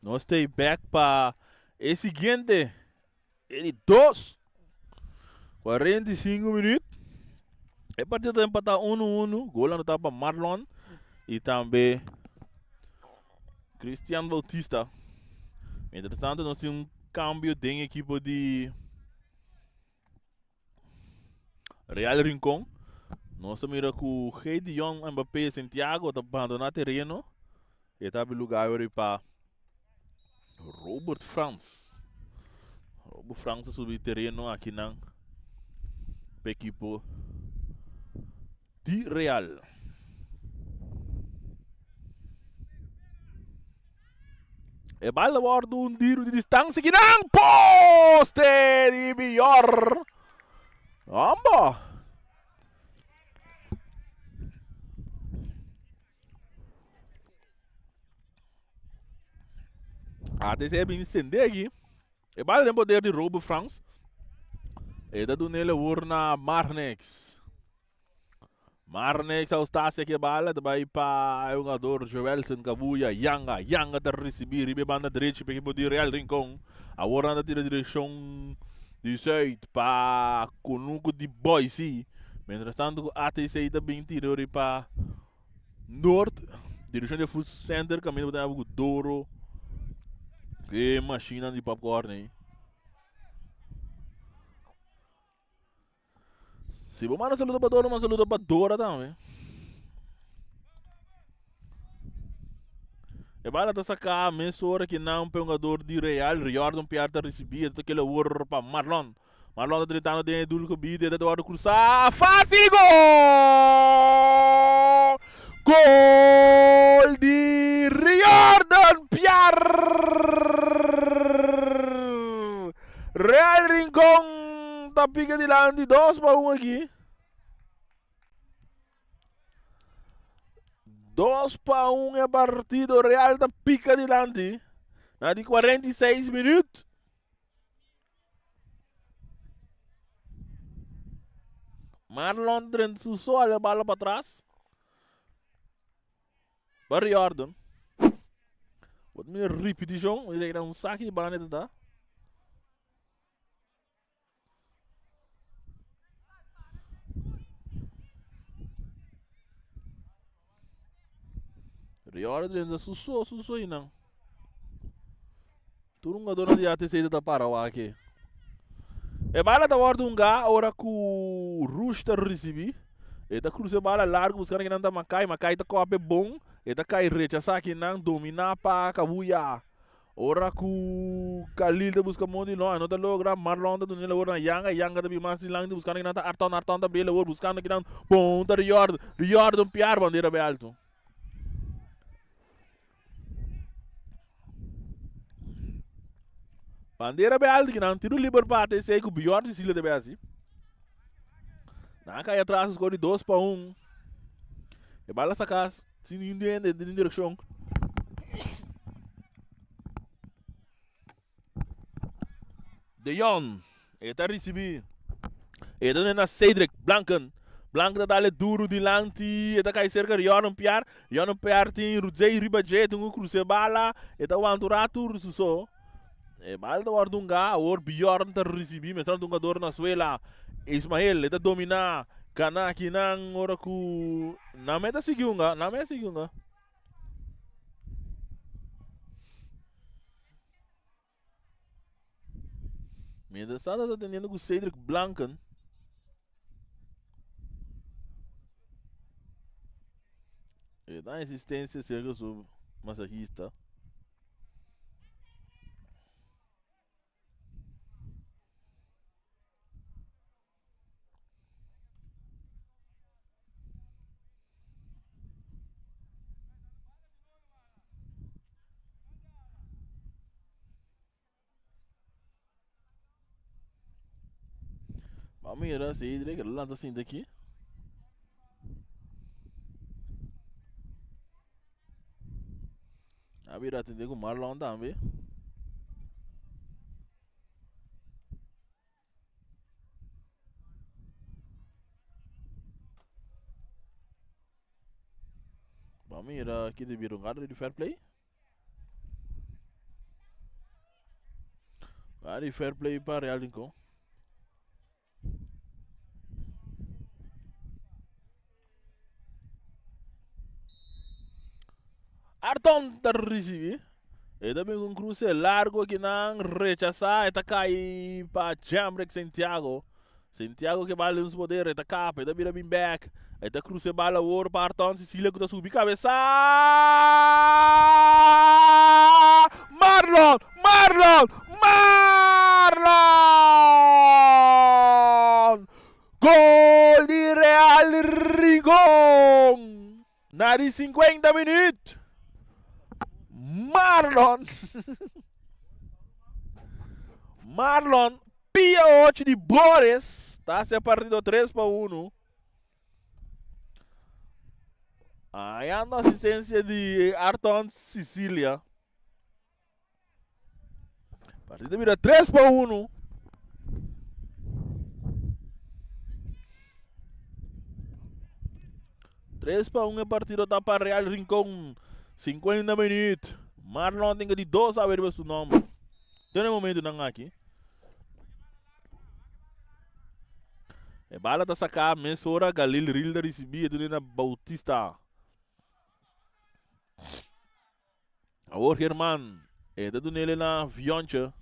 Nos stay back pa e siguiente. E di dos. 45 minuut. E partido ta empatá 1-1. Gol anotá pa Marlon y tambe Christian Bautista. Mientras tanto nos tin un cambio den equipo di Real Rincon. Nos ta mira ku Gideon Mbappé Santiago ta bandoná tereno. E ta habri lugar ahora pa Robert Frans. Robert Frans ta subi tereno akinan pa ekipo di Real. E bal ta wordo un tiro di distancia kinan poste di Bior. Amba. ATC bin sende aki. E bal den poder di Robert Frans. E ta dunele awor na Marnex. Marnex Austasia ke bala ta bai pa e hungador Joelson Cabuya. Yanga, Yanga ta risibi riba e banda drechi pa ekipo di Real Rincon. Awor nan ta tira direkshon di zuid pa Kunuku di Boise. Mientras tanto ku ATC ta bin tira ori pa noord direkshon di Food Center kaminda bo ta ku Doro ku e mashinnan di popcorn ei. Si bo manda saludo pa Doro, manda saludo pa Dora tambe. E bala ta saká mesora ki nan pe hungador di Real, Riordan Piar ta risibí, e ta kela wor pa Marlon. Marlon ta dritando den e dul gebied, e ta wòrdu krusá, fásil gol! Gol di Riordan Piar! Real Rincon ta pica dilanti 2-1 aki. 2-1 e partido Real ta pica dilanti. Na di 46 minuut. Marlon drent su so ale bala pa tras. Pa Riordan. Wat meer repetition. Mi reken un saki di banda ta. Riordan drenta su so, su so inan. Tur hungadornan di ATC ta para wak aki. E bala ta wòrdu hungá ora ku Rush ta risibí. E ta krusa e bala largu buskando kinan ta Makai. Makai ta kòp e bon. E ta kai rechasá kinan dominá pa Kabuya. Ora ku Khalil ta buska Monty no, e no ta logra. Marlon ta duna el awor na Yanga. Yanga ta bin mas dilanti buskando kinan ta Arton. Arton ta bria el awor buskando kinan bon ta Riordan. Riordan piar bandera bai alto. Bandera be alto kinan tiro liber pa ATC ku Bjorn Cecilia ta be hasi. Nan kai atras score di 2-1. E bala saka sin ningun hende den direkshon. De Jong, e ta ricibi. E ta na Cedric Blanken. Blanken ta dale duro dilanti. E ta cai cerca di Jordan Piar. Jordan Piar tin Rudzey riba dje. Tin un cruce bala. E ta wanta un rato su so. E bala ta wordo hunga. Awor Bjorn ta ricibi. Mientras tanto hungador na suela. Ismael e ta domina. Gana akinan ora cu nan me ta sigui hunga. Nan me a sigui hunga. Mientras tanto ta atendiendo ku Cedric Blanken. E da insistencia cerca su masajista. Vamos mira Cedric, el lanta sinta aki. A bira atende ku Marlon tambe. Ban mira ki ta bira un gada di fair play. Gada di fair play pa Real Rincon. Arton ta ricibi. E ta bin un cruce largo aki nan rechasa. E ta cai pa Jamrick Santiago. Santiago ke bala den su poder. E ta kapa. E ta bira bin back. E ta cruce bala awor pa Arton Cecilia ku ta subi cabeza. Marlon! Marlon! Marlon! Gol di Real Rincon! Na di 50 minuut. Marlon. Marlon pia 8 di Boris. Ta hace partido 3 pa 1. Hallando asistencia di Arton Sicilia. Partido bira 3 pa 1. Tres pa un e partido ta pa Real Rincon. 50 minuut. Marlon tin di dos a riba su nomber. Ten e momento nan aki. E bala ta saca mesora Galil Ril ta ricibi e dune na Bautista. Awor German e ta dunele na Fiontje.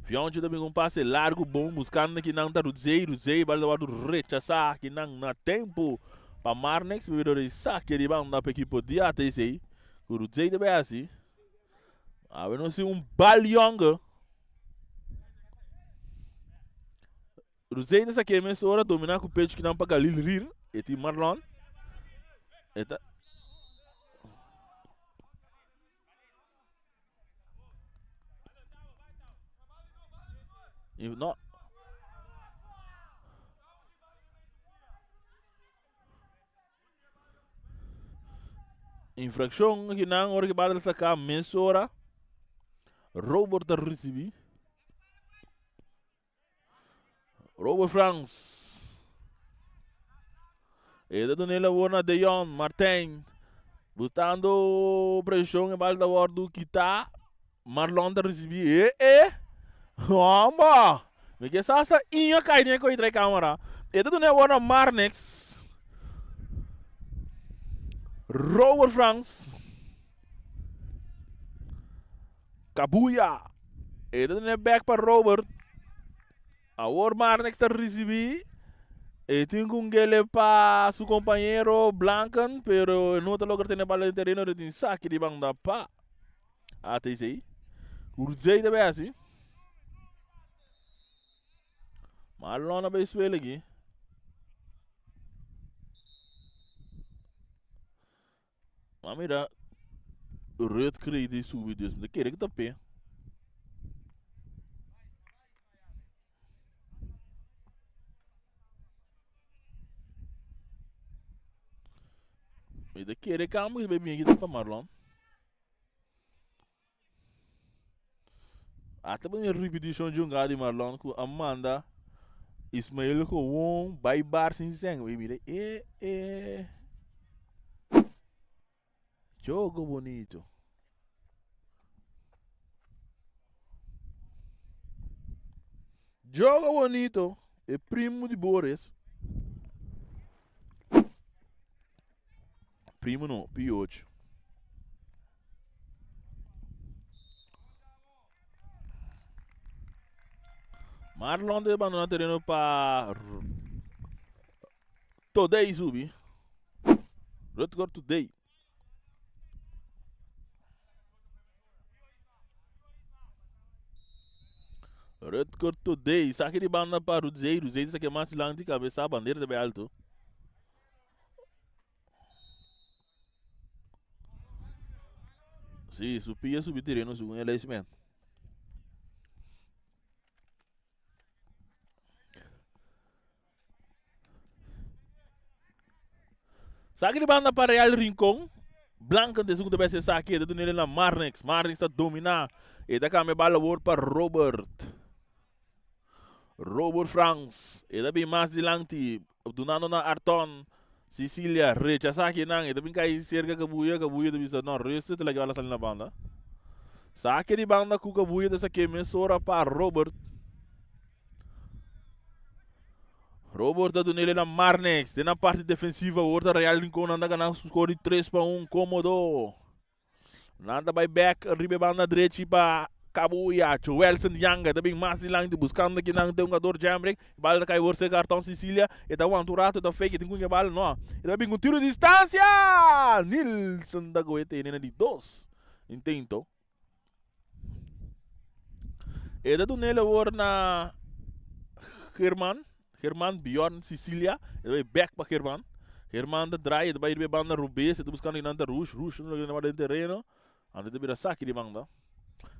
Fiontje ta bin un pase largo bon buscando ki nan ta Rudzey. Rudzey bal ta wòrdu rechasá ki nan na tempo pa Marnix bebidor di sake di banda pa ekipo di ATC. Ku Rudzey ta bay hasi. Awe nos tin un bal yonge. Rudzey ta sake mesora domina ku pecho ki nan pa Galil Rir. E tin Marlon. E ta. No. Infraccion aki nan ora ki bala ta saka mesora. Robert ta ricibi. Robert Frans. E ta duna e labor na Deyon Martijn. Butando presión e bal ta wordo kita. Marlon ta recibi. E e. Homba. Mi ke sa sa inga kai den koi trai camera. E ta duna e labor na Marnix. Robert Frans. Kabuya. E ta duna back pa Robert. Awor Marnix ta ricibi. E tin cu ngele pa su compañero Blanken, pero e no ta logra tene bala den tereno, e tin saki di banda pa ATC. Urzey ta bay haci. Marlon a bay suelo aki. Ma mira Rut krei di subi dus mi ta kere ku ta pe. Mi ta kere kambo ki ta bai bini aki ta pa Marlon. Ata bo repeticion djunga di Marlon cu a manda Ismael gewoon bay bar sin seng. Wey mira e e. Jogo bonito. Jogo bonito. E primo di Boris. Primo no, P8. Marlon debe abandoná tereno pa Today subi. Rutger Today. Rutger Today. Saki di banda pa Rudzey. Rudzey ta saki mas dilanti kabesa. Bandera ta bay alto. Sí, su pia subi tereno segun el ijsman. Saki di banda pa Real Rincon. Blanken de segunda vez saki e ta dunele na Marnix. Marnix ta domina. E ta cambia bala awor pa Robert. Robert Frans. E ta bin mas dilanti. Dunando na Arton. Cecilia rechasá kinan, e ta bin kai serka Kabuya, Kabuya ta bisa no, rustig, ta laga bala sali na banda. Sake di banda ku Kabuya ta sake mesora pa Robert. Robert ta dunele na Marnix, den na parti defensivo awor ta Real Rincon nan ta gana su score di 3-1 komodo. Nan ta bai bek riba e banda drechi pa Kabuya. Joelson Yanga ta bin mas dilanti buskando kinan te hungador Jamrick. E bala ta kai wor serka Arton Cecilia. E ta wanta un rato, e ta fake, e tin ku e bala. No, e ta bin ku tiro di distansia! Nilson ta goe tene na di dos intento. E ta dunel awor na German. German Bjorn Cecilia. E ta bai bek pa German. German ta draai, e ta bai riba e banda robes. E ta buskando kinan ta Rush. Rush no logra den tereno. Anto e ta bira saki di banda.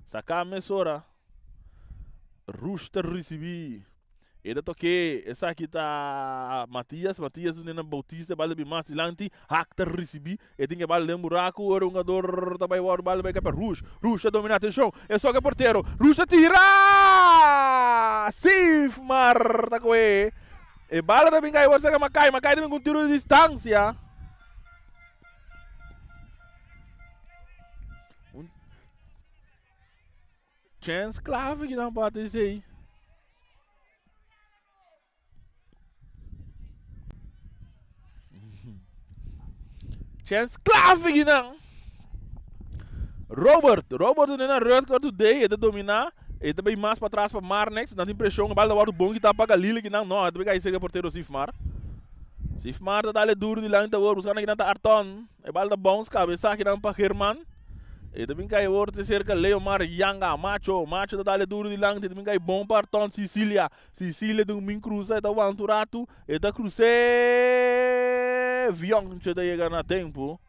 Saka mesora. Rush ta risibi. E ta tok'é. Esaki ta Matias. Matias duna na Bautista. E bal ta bin mas dilanti. Hak ta risibí. E tin e bal den buraku. Ora e hungador ta bai wòrdu bal ta bai kai pa Rush. Rush ta dominá. Atenshon! E soka e portero. Rush ta tira! Sifmar ta kohe. E bala ta bin kai wòrdu saka Makai. Makai ta bin ku un tiro di distansia. Un Chance clave ki nan bate esei. Chance clave ki nan. Robert, Robert doe na Rutger today, e ta domina, e ta bay mas pa tras pa Marnex, nan tin presion, e bal ta wordo bon kita pa Galile ki nan, no, e ta bay kai cerca portero Sifmar. Sifmar ta dale duro dilanti awor, buscando ki nan ta Arton. E bal ta bounce cabeza akinan pa German. E ta bin kai awor te cerca Leomar Yanga. Macho, Macho ta dale duro dilanti. E ta bin kai bon pa Arton Sicilia. Sicilia ta bin cruza, e ta wanta un ratu. E ta cruce. Vionche ta yega na tempo.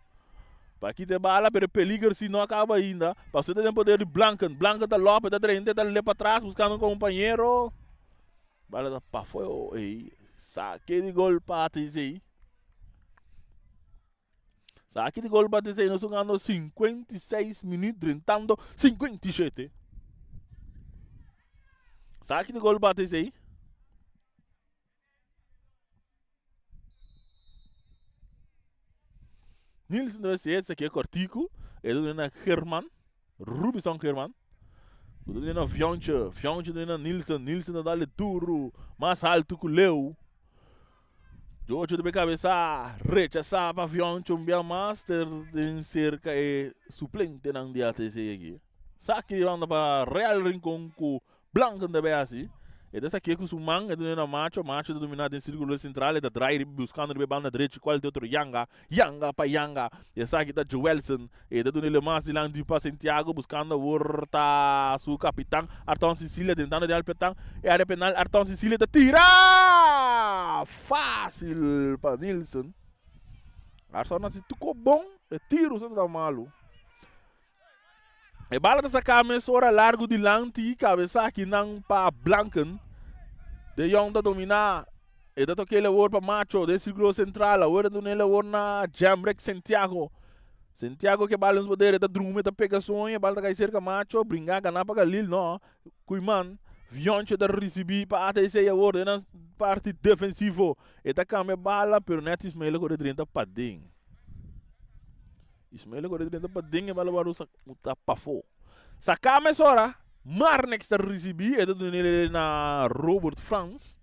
Pa kita e bala, pero e peliger si no a caba ainda. Pasobra ta den poder di Blanken. Blanken ta lope, ta drenta, e ta le patras buscando un compañero. Bala ta pafo. Ey, sake di gol pa ATC. Saki di gol bati sei nos jugando 56 minuut drentando 57. Saki di gol bati sei. Nielsen debe ser ese que cortico. E do na German. Rubison German. Do na Fionche. Fionche do na Nielsen. Nielsen da dale duro. Mais alto que o Leo. Jojo ta kabesa rechasá pa Fioncho un bia mas ter den serka e suplentenan di ATC aki. Saki di banda pa Real Rincon ku Blanken ta bay hasi. E ta sakié ku su man, e ta duna na Macho, Macho ta dominá den sirkulo sentral, e ta drai riba buskando riba e banda drechi kual di otro Yanga, Yanga pa Yanga. Esaki ta Joelson, e ta duna e mas dilanti pa Santiago buskando awor ta su kapitan Arton Cecilia tentando di alpetan e area penal Arton Cecilia ta tira! Fácil pa Nilsson. Arton a hasi tuko bon, e tiro sa ta malu. E bala ta saka mesora largu dilanti kabesa akinan pa Blanken. De Jong ta domina. E ta toka el awor pa Macho den sirkulo sentral. Awor ta duna el awor na Jamrek Santiago. Santiago ke bala den su poder. E ta drumi, e ta pega soño. E bala ta kai serka Macho. Bringa gana pa Galil. No. Koeiman. Vioncho ta risibi pa ATC awor den nan parti defensivo. E ta kambia bala pero net Ismael a kore drenta paden. Ismael a kore drenta paden e bala wòrdu ta pafó. Saká mesora, Marnix ta risibí, e ta dun'é na Robert Frans.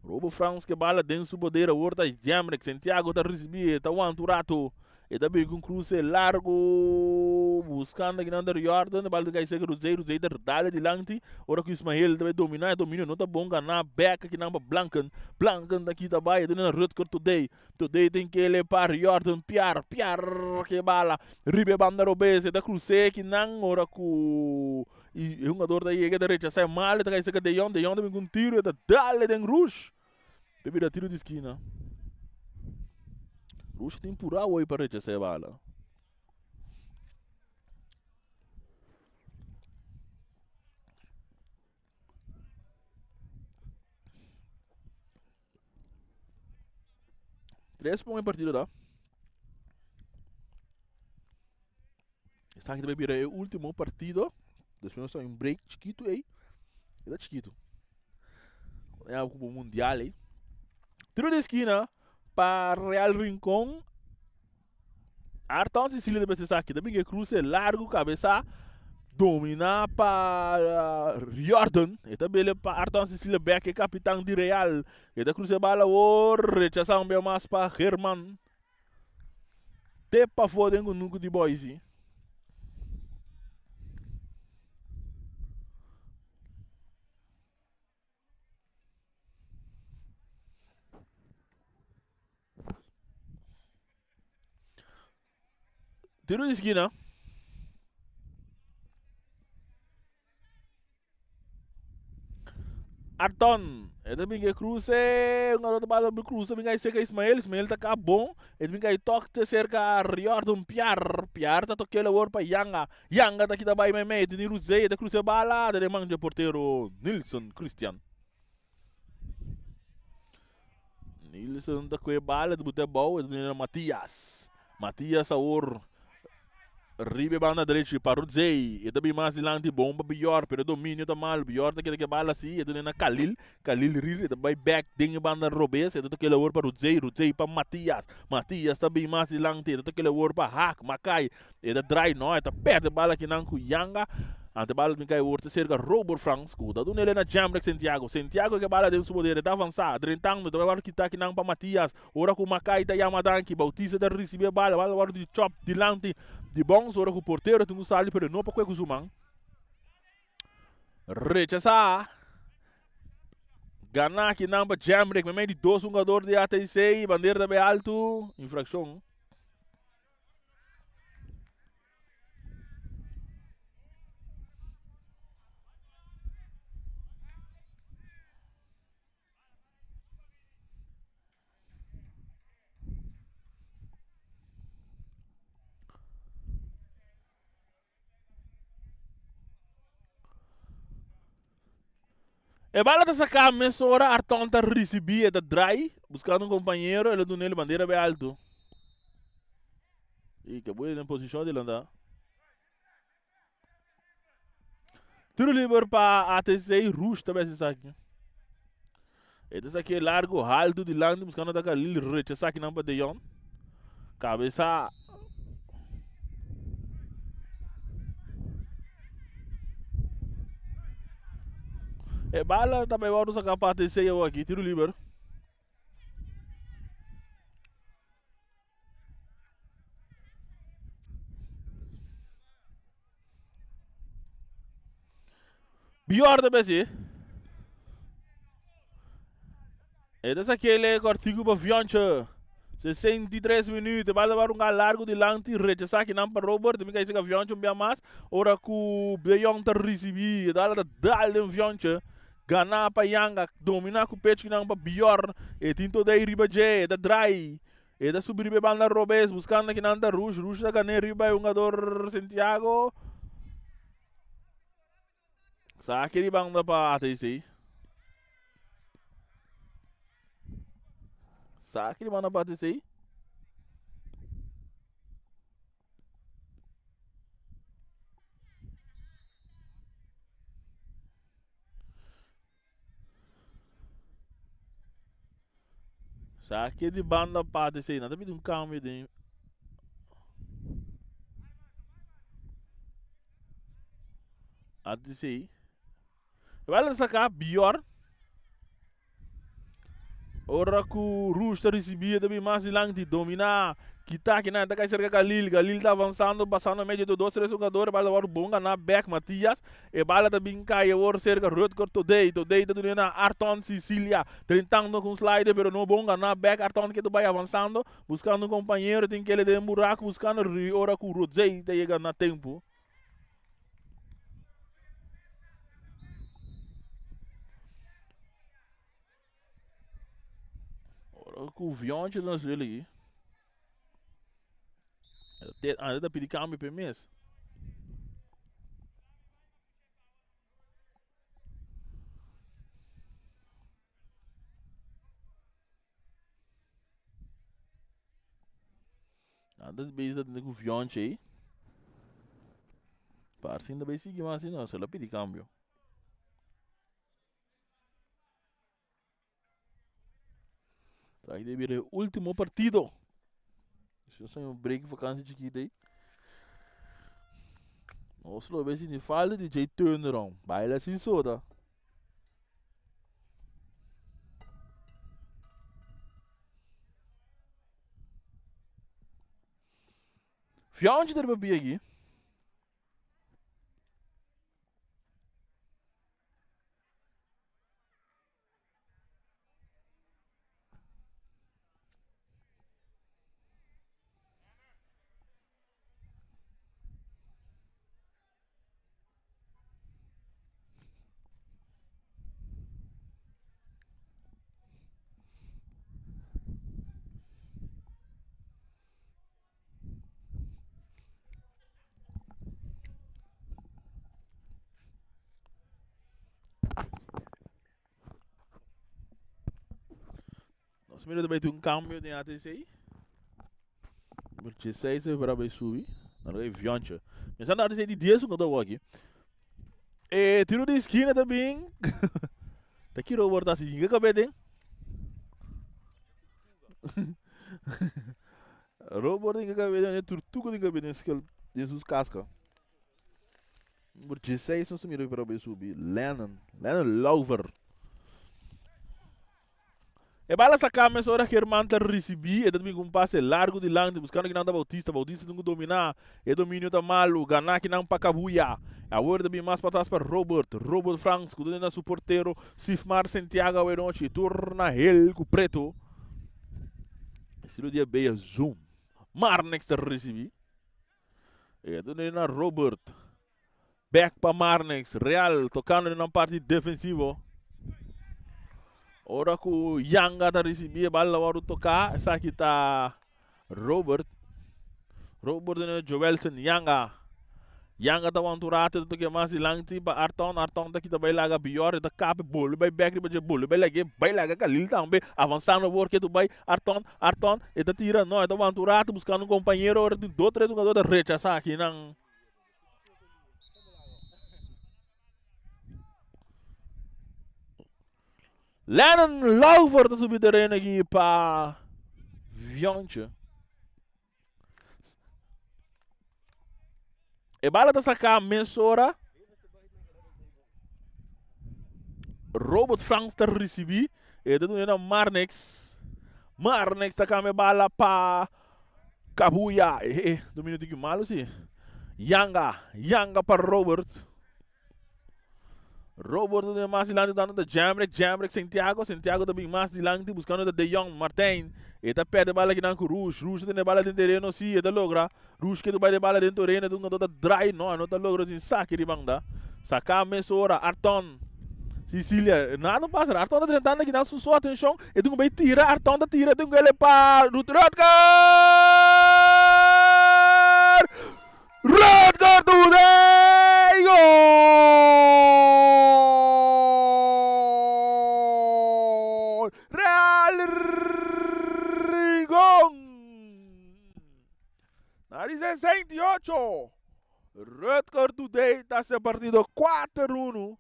Robert Frans ke bala den su poder awor ta Jamrick Santiago ta risibí, e ta wanta un rato. E ta bin ku un kruse largu buskando akinan ta Riordan, e bala ta kai serka Ruzey, Ruzey ta dale dilanti. Ora ku Ismael ta bai dominá, e dominio no ta bon ganá bèk akinan pa Blanken. Blanken ta kita bai, e ta duna Rutger Today. Today tin kele pa Riordan Piar, Piar ke bala riba e banda robes, e ta krus'é kinan ora ku e hungador ta yega e ta rechasá e mal, e ta kai serka De Jong, De Jong ta bin ku un tiro e ta dale den Rush, ta bira tiro di skina. Rush tin purá woi pa rechasá e bala. Tres pon e partido ta. Esaki ta bira e último partido. Despues nos ta un break chiquito ei. E ta chiquito. Ya ocupa mundial ei. Tiro de esquina. pa Real Rincon. Arton Cecilia ta bisa esaki. Ta bin e cruce largo cabeza domina pa Riordan. E ta bele pa Arton Cecilia bek e capitan di Real. E ta cruce bala awor rechaza un bia mas pa Herman. Te pafó den kunuku di Boise. Tiro di skina. Arton, e ta bin ke cruce, un otro bala bin cruce, bin kai cerca Ismael, Ismael ta ka bon, e ta bin kai tok te cerca Riordan Piar, Piar ta toke awor pa Yanga, Yanga ta kita bai meimei, tini Ruzé, e ta cruce bala, den e man dje portero Nilson Christian. Nilson ta kue bala, ta bute abou, e ta duna Matias, Matias awor Riba e banda drechi pa Rudzey. E ta bin mas dilanti bon pa Bior, pero e dominio ta malo. Bior ta keda ku e bala si, e duna na Khalil. Khalil rir, e ta bai bek den e banda robes. E ta toka el awor pa Rudzey, Rudzey pa Matias. Matias ta bin mas dilanti, e ta toka el awor pa Haak, Makai. E ta drai, no, e ta perde e bala akinan ku Yanga. Ante bala bin kai awor ta serka Robert Frans ku ta duna el na Jamrek Santiago. Santiago ke bala den su poder, e ta avansa, drentando, e ta bai wòrdu kita akinan pa Matias. Ora ku Makai ta yama danki, Bautista ta risibí e bala, bala wòrdu di chòp dilanti di Bons ora ku portero tin ku sali pero e no por kue ku su man. Rechasá. Ganá akinan pa Jamrick meimei di dos hungador di ATC. Bandera ta bai altu. Infrakshon. E bala ta saká mesora Arton ta risibí e ta drai buskando un kompañero el a duna el bandera be alto. I ke buena den posishon di lanta. Tiro liber pa ATC Rush ta bes esaki. E ta saki largo alto dilanti buscando ta Khalil rechaza aki nan pa De Jong. Cabeza E bala ta bay wordo saca pa ATC aki tiro liber. Bior ta besi. E ta sakele kortiku pa Fionche. 63 minuut. Bala war un largo dilanti. Rechasa kinan pa Robert. Mi kai seka Fionche un bia mas. Ora ku De Jong ta risibi. E dala ta dal den Fionche. Gana pa Yanga. Domina ku pecho kinan pa Bior. E tin Todei riba dje. E ta drai. E ta subi riba e banda robes buscando kinan ta Rush. Rush ta gané riba e hungador Santiago. Saki di banda pa ATC. Saki di banda pa ATC. Sa ke di banda parti sei, nan ta pidi un cambio den ATC. Wel saca Bior. Ora ku Rush ta risibí e ta bin mas dilanti, dominá, kita kinan ta kai serka Galil, Galil ta avansando, pasando medio di dos tres hugador, e bala ta wòrdu bon ganá bèk Matias, e bala ta bin kai awor serka Rutger Todey, Todey ta duna na Arton Cicilia, trentando ku un slider pero no bon ganá bèk, Arton ke ta bai avansando, buskando un kompañero, tin kele den buraku buskando ora ku Rodzey ta yega na tempu. Ora ku Vionche ta na suelo aki. Anda ta pidi cambio pe mes. Nan ta bezig ta tende ku Vionche ei. Parse ta bay sigui mas asina, se lo pidi cambio. Esaki debe bira e ultimo partido. Si nos haña un break vakantie chikito ei. Nos lo be sinti falta di djei turnaround. Baila sin soda. Fianchi ta riba pia aki. Nos mira ta bay tin un cambio den ATC. Nummer 16 e para bay subi. Nan lo vionche. Pensando ATC di 10 un ta aki. E tiro di esquina ta bin. Ta ki Robert ta si ka kabeten. Robert tin kabeten, tortuga tin kabeten skel den sus casca. Nummer 16 nos ta mira pero bay subi. Lennon. Lennon Lauver. E bala saca mesora German ta ricibi. E ta bin cu un pase largo dilanti buscando kinan ta Bautista. Bautista tin cu domina. E dominio ta malo. Gana kinan pa Cabuya. Awor ta bin mas patras pa Robert. Robert Frans cu ta den na su portero Sifmar Santiago awe nochi. Turna hel cu preto. Estilo di e beya zoom. Marnix ta ricibi. E ta duna na Robert. Back pa Marnix. Real tocando den nan parti defensivo. Ora cu Yanga ta ricibi e bal la wordo toca. Esaki ta Robert. Robert duna Joelson Yanga. Yanga ta wanta un rato ta toke mas dilanti pa Arton. Arton ta kita bay laga Bior. E ta kape bolbe bay bek riba dje. Bolbe bay lage. Bay laga Khalil tambe. Avansando awor ketu bay Arton. Arton e ta tira. No e ta wanta un rato buscando un compañero. Ora tin dos tres hungador ta rechasa akinan. Lennon Lauver ta subi tereno aki pa Viontje. E bala ta saká mesora. Robert Franks ta risibí. E ta duna na Marnix. Marnix ta kambia bala pa Kabuya. E, e, dominio tiki malo si. Yanga, Yanga pa Robert. Robert ta mas dilanti dando ta Jamrick, Jamrick Santiago, Santiago ta bin mas dilanti buscando ta De Jong, Martijn. E ta perde bala kinan ku Rush, Rush ta tene bala den tereno si, e ta logra. Rush ke ta bai de bala den tereno, ta un ta draai, no, no ta logra sin saki di banda. Saka mesora, Arton. Sicilia, nada no pasa, Arton ta drentando kinan su so atencion, e tin ku bai tira, Arton ta tira, tin ku ele pa Ruth Rutger! Rutger Today! Gol! Real Rincon! Na di 68, Rutger Today ta haci e partido 4-1.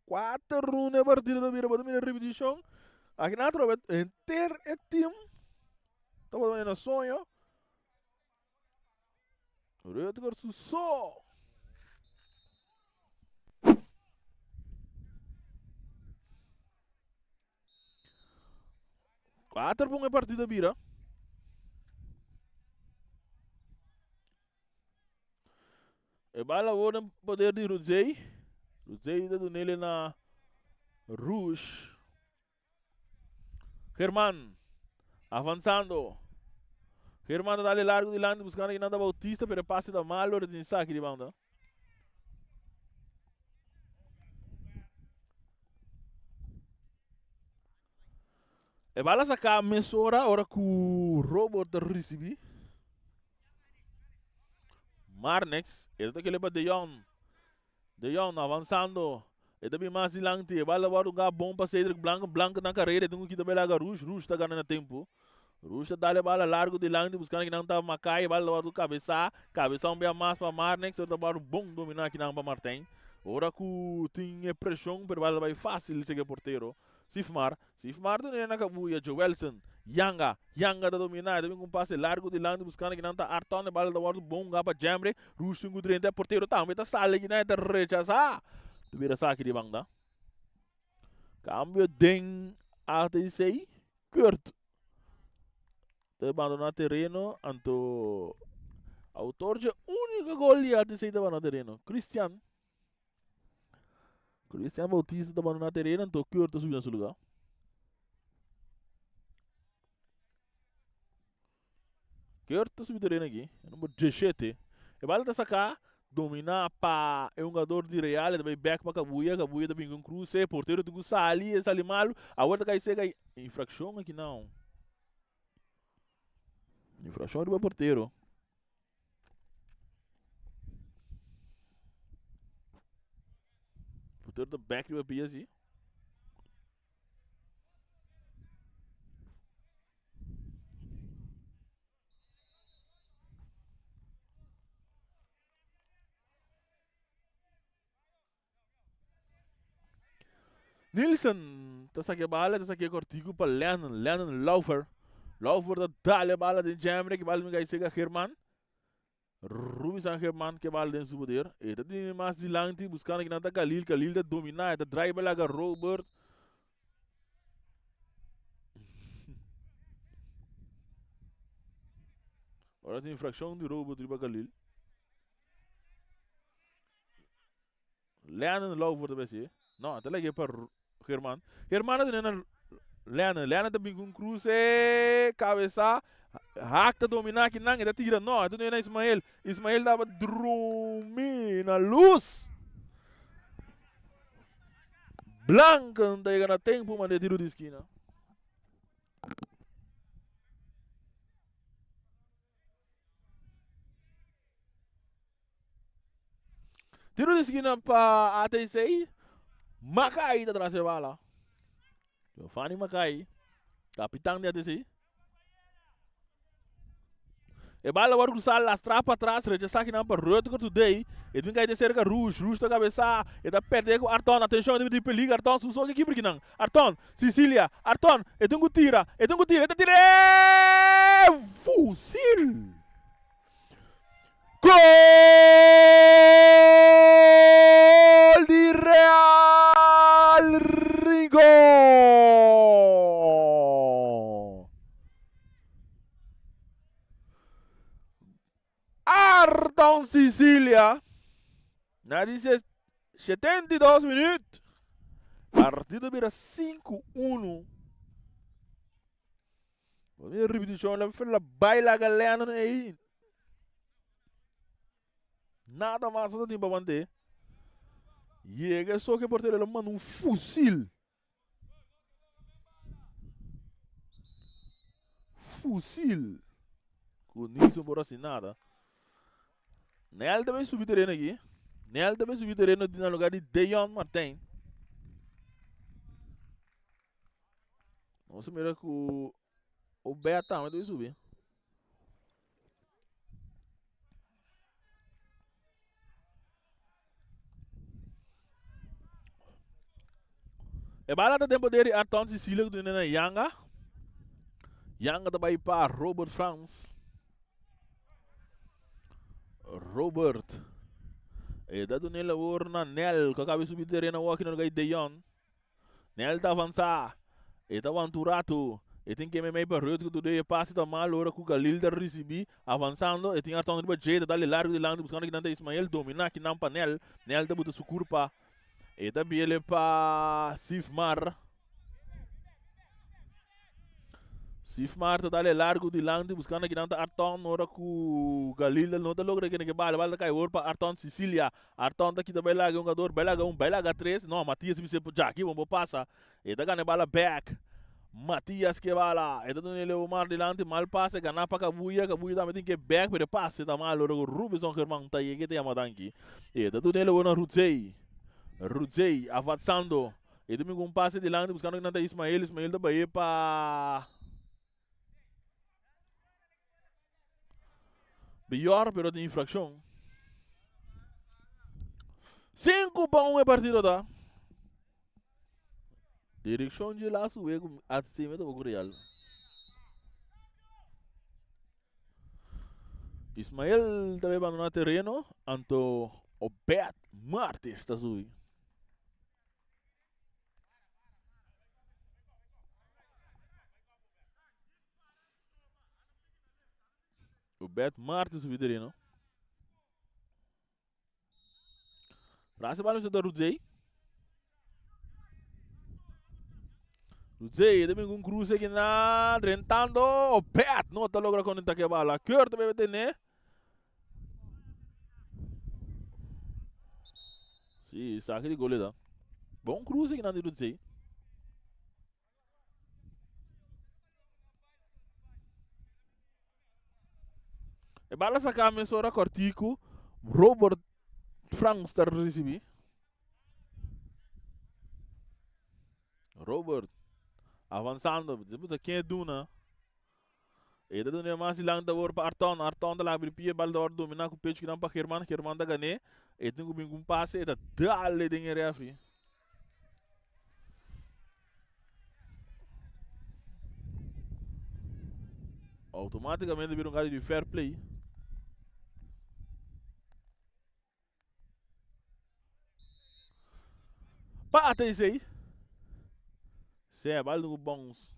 4-1 e partido ta bira. Bo ta mira repeticion. Aki nan atrobe henter e team tabata na soño. Rutger su so. Cuater pun e partido bira. E bala awor den poder di Rudzey. Rudzey ta dunele na Rouge. German avanzando. German ta dale largo dilanti buscando kinan ta Bautista pero e pase ta malo ora tin saki di banda. E bala saca mesora ora cu Robert ta ricibi. Marnix, e ta kele pa De Jong. De Jong avanzando. E ta bin mas dilanti. E bala wòrdu un bon pa Cedric Blanco. Blanco na karera. E tin ku kita belaga Rush. Rush ta gana na tempu. Rush ta dal e bala largu dilanti buskando kinan ta Makai. E bala ta wòrdu kabesá. Kabesá un bia mas pa Marnix. Ora ta wòrdu bon dominá kinan pa Martijn. Ora ku tin e preshon pero bal ta bai fásil sega e portero. Sifmar, Sifmar ta duna na kabuya Joelson, Yanga, Yanga ta dominá, e ta bin ku un pase largu dilanti buskando kinan ta Arton, e bal ta wòrdu bon hungá pa Jemre, Rush tin ku drenta e portero tambe ta sali kinan e ta rechasá. Ta bira saki di banda. Kambio den ATC, Kurt ta bandoná tereno anto autor dje úniko gol di ATC ta bandoná tereno, Christian. Christian Bautista ta bandoná tereno anto Kurt ta subi na su lugá. Kurt ta subi tereno aki, e number 17. E bala ta saká, dominá pa e hungador di Real, e ta bai bèk pa Kabuya, Kabuya ta bin ku un kruse, portero tin ku sali, e sali malu, awor ta kai seka, infrakshon aki nau. Infrakshon riba portero. Portero ta bèk riba pia si. Nielsen ta saca e bala, ta saca e cortico pa Lennon, Lennon Laufer. Laufer ta dale e bala den Jemre, que bala mi cai seca German. Ruby San German ke bala den su poder. E ta tene mas dilanti buscando kinan ta Khalil. Khalil ta domina, e ta drive laga Robert. Ora tin infraccion di Robert riba Khalil. Lennon Lauver ta besi. No, ta lag'é pa German. German a duna na Lennon. Lennon ta bin ku un kruse, kabesá. Haak ta dominá kinan, e ta tira. No, e ta duna na Ismael. Ismael tabata drumi na lus. Blanken ta yega na tempu manda e tiro di skina. Tiro di skina pa ATC. Makai ta tras e bala. Giovanni Makai, kapitan di ATC. E bala wòrdu krusá lastrá pa tras, rechasá kinan pa Rutger Today. E tin kai de serka Rush, Rush ta kabesá, e ta pèrdè ku Arton. Atenshon, e tin peligro, Arton su so ke kipri kinan. Arton, Sicilia, Arton, e tin ku tira, e tin ku tira, e ta tira, e fusil! Gol di Real Rincon! Arton Sicilia na di 72 minuut. Partido bira 5-1. Wanneer repetition la la baila galena ei. Nada mas no tin pa mant'é. Yega e soke portero lo manda un fusil. Fusil. Ku Nilson por hasi nada. Nel ta bay subi tereno aki. Nel ta bay subi tereno na lugar di Deon Martijn. Nos mira ku o Bert tambe ta subi. E bala ta den poder di Arton Cecilia ku ta na Yanga. Yanga ta bai pa Robert Frans. Robert. E ta duna e labor na Nel ku a kaba di subi tereno awor aki na lugar di Deyon. Nel ta avansá. E ta wanta un ratu. E tin keme mei pa Rut ku tur e pase ta mal ora ku Galil ta risibí. Avansando, e tin Arton riba dje, ta dal e largu dilanti buskando kinan ta Ismael. Dominá kinan pa Nel. Nel ta buta su kurpa. E ta biele pa Sifmar. Sifmar ta dal e largu dilanti buskando kinan ta Arton ora ku Galil no ta logra kende ke bala. Bala ta kai wor pa Arton Sicilia. Arton ta kita bai laga e hungador, bai laga un, bai laga tres. No, Matias bisa e djaki bon por pasa. E ta gana e bala bek. Matias ke bala. E ta duna e Leomar dilanti, mal pase, gana pa Kabuya. Kabuya tambe tin ke bek, pero e pase ta malo ora ku Rubinson German ta yega e ta yama danki. E ta duna e Leomar na Rudzey. Rudzey avansando. E ta bin ku un pase dilanti buskando kinan ta Ismael. Ismael ta bai pa Bior pero tin infraccion. 5-1 e partido ta. Direkshon dje laatste wega ku ACM ta ku Real. Ismael ta bai bandoná tereno, anto Obed Martis ta subi. Obed Martis subi tereno. Frase bala ta Rudzey. Rudzey ta bin ku un cruce aki na drentando. Obed no ta logra conecta ke bala. Kurt ta bebe tene. Si, saque di gol e da. Bon cruce aki na di Rudzey. E bala saká mesora kòrtiku Robert Frans ta risibí. Robert avansando, despues ta ken e duna. E ta duna e mas dilanti awor pa Arton. Arton ta labri pie, bal ta wòrdu dominá ku pechu kinan pa German. German ta gan'é. E tin ku bin ku un pase, e ta dal den e rèfri. Automáticamente bira un caso di fair play. Pata esey. Se bal ku bounce.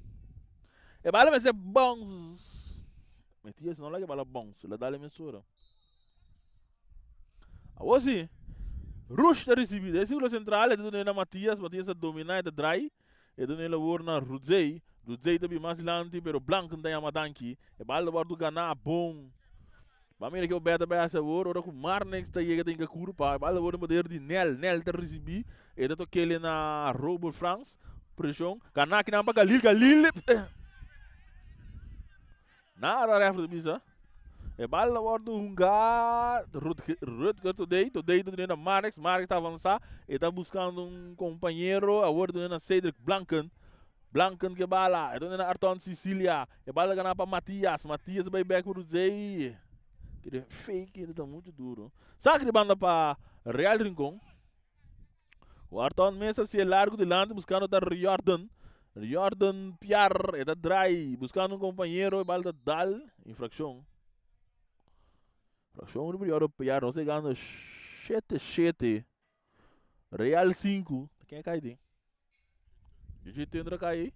E bala mester bounce. Metias no laga e bala bounce. La dale mesura. Awor si, Rush ta risibi den sirkulo sentral, e ta duna na Matias, Matias ta domina, e ta drai, e duna e labor na Rudzey, Rudzey ta bin mas dilanti, pero Blanken ta yama danki, e bal ta wòrdu ganá bon. Ban mira ke Obed ta bai hasi awor, ora ku Marnix ta yega ta hinka kurpa, e bal ta wòrdu poder di Nel, Nel ta risibi, e ta tok'el na Robert Frans, preshon, ganá kinan pa Galil, Galil. Nada refri ta bisa. E bal a wordo hunga Rutger Today. Today ta duna na Marix. Marix ta avansa. E ta buscando un compañero. Awor ta duna na Cedric Blanken. Blanken ke bala. E ta duna na Arton Cecilia. E bal a gana pa Matias. Matias ta bay bek pa Ruzey. Kere fake ta mucho duro. Saki di banda pa Real Rincon. Wharton mes a si'e largu dilanti buscando ta Riordan. Riordan Piar e ta draai buscando un compañero e bal ta dal. Infraccion. Infraccion riba Riordan Piar. Nos ta yegando shete shete. Real sinku. Ta ken a kai den? Jiji Tendra kai ei.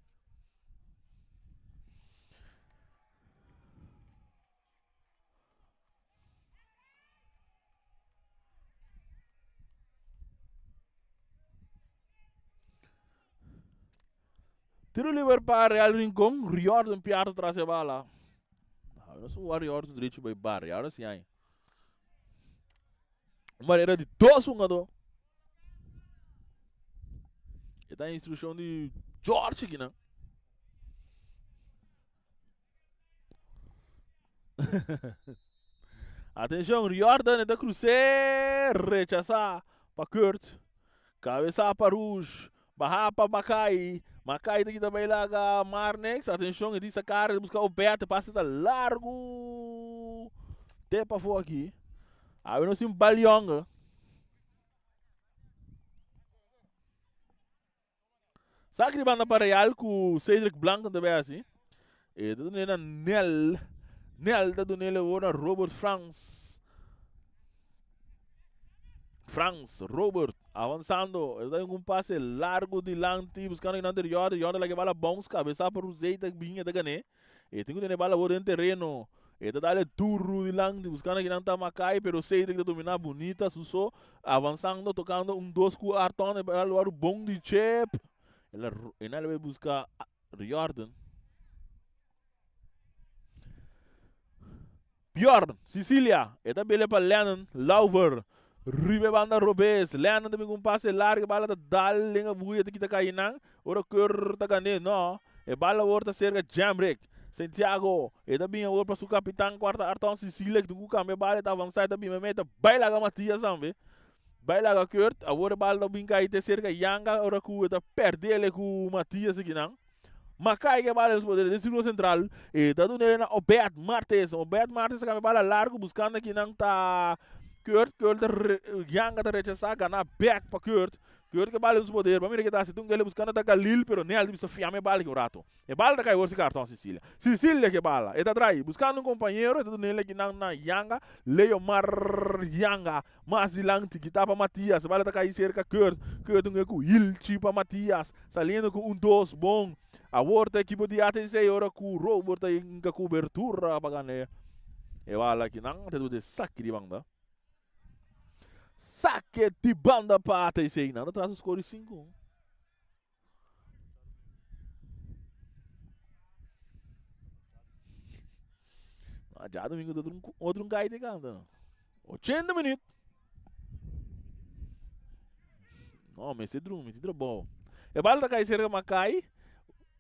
Tiro liber pa Real Rincon. Riordan Piardo tras e bala. Ahora su Riordan derecho bij bar. Ahora sí hay. Un barrera di dos jugador. Esta instrucción di George aquí, ¿no? Atenshon, Riordan e ta krus'é, rechasá pa Kurt. Kabesá pa Rouge, bahá pa Makai. Makai ta kita bai laga Marnix. Atenshon, e tin sa kara, e ta buska Obed, e pase ta largu. Te pafó aki. Awe nos tin bal yònge. Sa ki banda pa Real ku Cedric Blanco ta bay hasi. E ta dun'é na Nel. Nel ta dun'é awor na Robert Frans. Frans, Robert, avanzando. E ta duna un pase largo dilanti buscando kinan di Jordan. Jordan laga e bala bounce cabeza pa Ruzey ta bin e ta gané. E tin ku tene bala awor den tereno. E ta dale duru dilanti buscando kinan ta Makai pero Cedric ta domina bunita su so avanzando tocando un dos cu Arton e bala wòrdu bon di chip. El a e nan a bai busca Riordan. Bjorn, Sicilia, e ta bele pa Lennon, Lauver, riba e banda robes, Lennon ta bin cu un pase largo, e bala ta dal den e buya ta kita cay nan, ora Keur ta gane, no, e bala awor ta cerca Jemrick, Santiago, e ta bin awor pa su capitan cuarta Arton Sicilia ki tin cu cambia bala, e ta avansa, e ta bin meme, e ta bay laga Matias tambe, bay laga Kurt, awor e bala ta bin cay te cerca Yanga, ora cu e ta perdele cu Matias aki nan. Makai ke bala den su poder den sirkulo sentral. E ta duna na Obed Martes. Obed Martes a kambia bala largu buskando kinan ta Kurt, Kurt ta Yanga ta rechasá, gana bèk pa Kurt. Kurt ke bala den su poder, bo mira ke ta hasi, tun kele buskando ta Galil, pero Nel ta bisa fiama e bala aki un rato. E bala ta kai wor si karton Cecilia. Cecilia ke bala, e ta drai, buskando un kompañero, e ta dun'el aki nan na Yanga, Leomar Yanga, mas dilanti, kita pa Matias, e bala ta kai serka Kurt, Kurt un ku hilchi pa Matias, saliendo ku un dos bon. Awor ta ekipo di ATC ora ku Robert ta hinka kubertura pa gana e bala aki nan, ta duna e saki di banda. Sake di banda pa ATC, nan ta tras un skor di 5. Ma djadomingo ta otro otro un gaita canta. 80 minuut. No, mester drumi, tin trabou. E bal ta kai cerca Makai.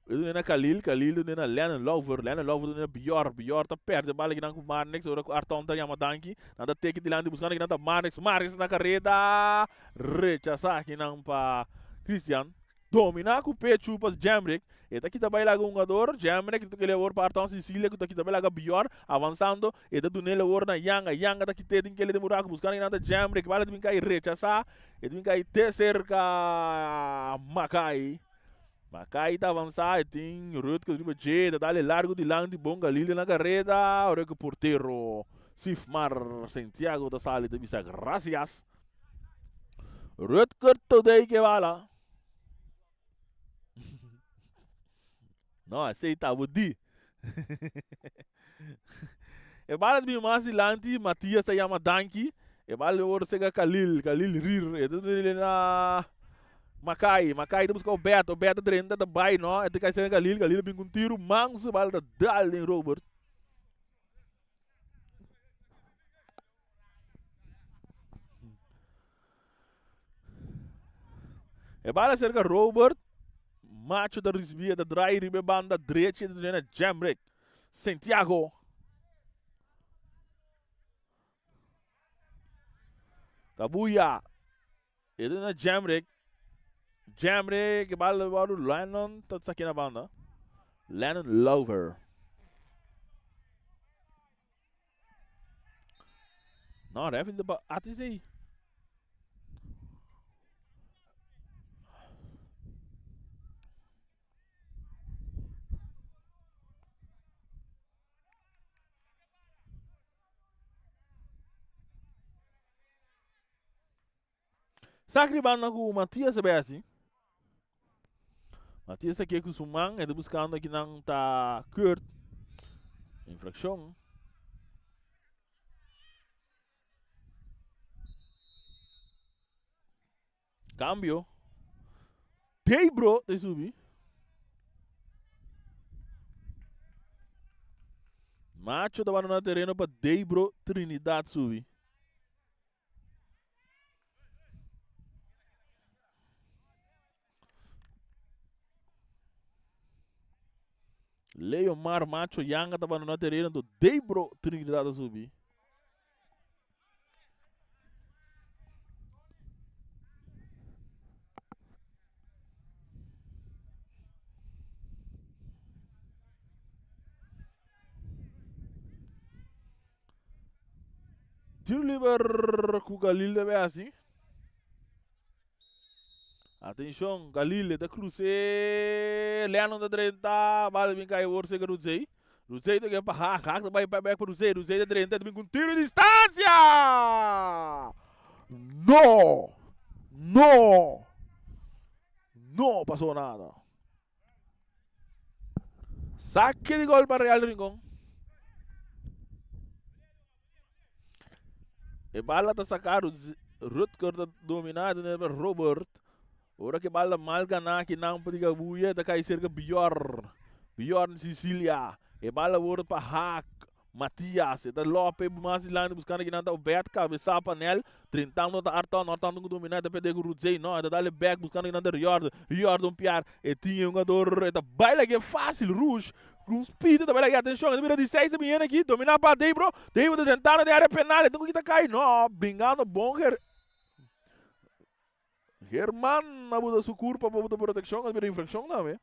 E dune na Khalil, Khalil dune na Lennon Lover, Lennon Lover dune na Bjorn, Bjorn ta perde e bal akinan ku Marnix, ora ku Arton ta yama danki. Nan ta teki dilanti buskando akinan ta Marnix, Marnix na kareda. Rechasá akinan pa Christian. Dominá ku pechu pa Jemrick. E ta kita bai laga hungador. Jemrick ta toka el awor pa Arton Cecilia ku ta kita bai laga Bjorn. Avansando e ta dun'el awor na Yanga. Yanga ta kit'é den kele den buraku buskando kinan ta Jemrick. Bala ta bin kai rechasá. E ta bin kai te serka Makai. Makai ta avansá. E tin Rutgers riba dje. E ta dal e largu dilanti. Bon Galileo na kareda. Ora ku portero Sifmar Santiago ta sali ta bisa gracias. Rutger today ke bala. No, esei ta bo di. E bala ta bin mas dilanti, Matias ta yama danki. E bala ta worde sega Khalil, Khalil rir. E ta duna na Makai, Makai ta buska Obed, Obed ta drenta ta bai no. E ta kai sega Khalil, Khalil ta bin ku un tiru mansu, e bala ta dal den Robert. E bala cerca Robert. Macho ta ricibi, e ta draai riba e banda drechi, e ta duna na Jamrick. Santiago. Kabuya. E ta duna Jamrick. Jamrick, e bala ta wòrdu Lennon ta saki na banda. Lennon Lover. No, ref ta pa ATC. Sakribanda ku Matias a bay hasi. Matias ta ke ku su man, e ta buskando akinan ta Kurt. Infrakshon. Kambio. Debro ta subi. Macho ta bandona tereno pa Debro Trinidad subi. Leomar Macho Yanga ta bandona tereno do Debro Trinidad a subi. Tiro liber ku Galil debe hasi. Atenshon, Galil ta krus'é. Lennon ta drenta. Bal bin kai wor seka Rudzey. Rudzey ta pa Haak. Haak ta bai pa bek pa Rudzey. Rudzey ta drenta. Ta bin ku un tiro di distansia! No! No! No pasó nada. Saque di gol pa Real Rincon. E bala ta saca Rutger ta domina ta Robert. Ora que bala mal gana ki nan pa di Gabuya ta kai cerca Bjorn. Bjorn Sicilia. E bala word pa Haak. Matias, e ta lope mas dilanti buscando kinan ta Obed, cabeza pa Nel, drentando ta Arton, Arton ta domina, e ta perde cu Rudzey, no, e ta dale back buscando kinan ta Riordan, Riordan piar, e tin e hungador, e ta baila aki facil, Rouge, cu un speed e ta baila aki, atencion, e ta bira di seis ta bini aki, domina pa Debro, Debro ta drentando den area penal, e tin cu kita cay, no, bringando bon Ger, German a buta su curpa pa buta proteccion, a bira infraccion tambe.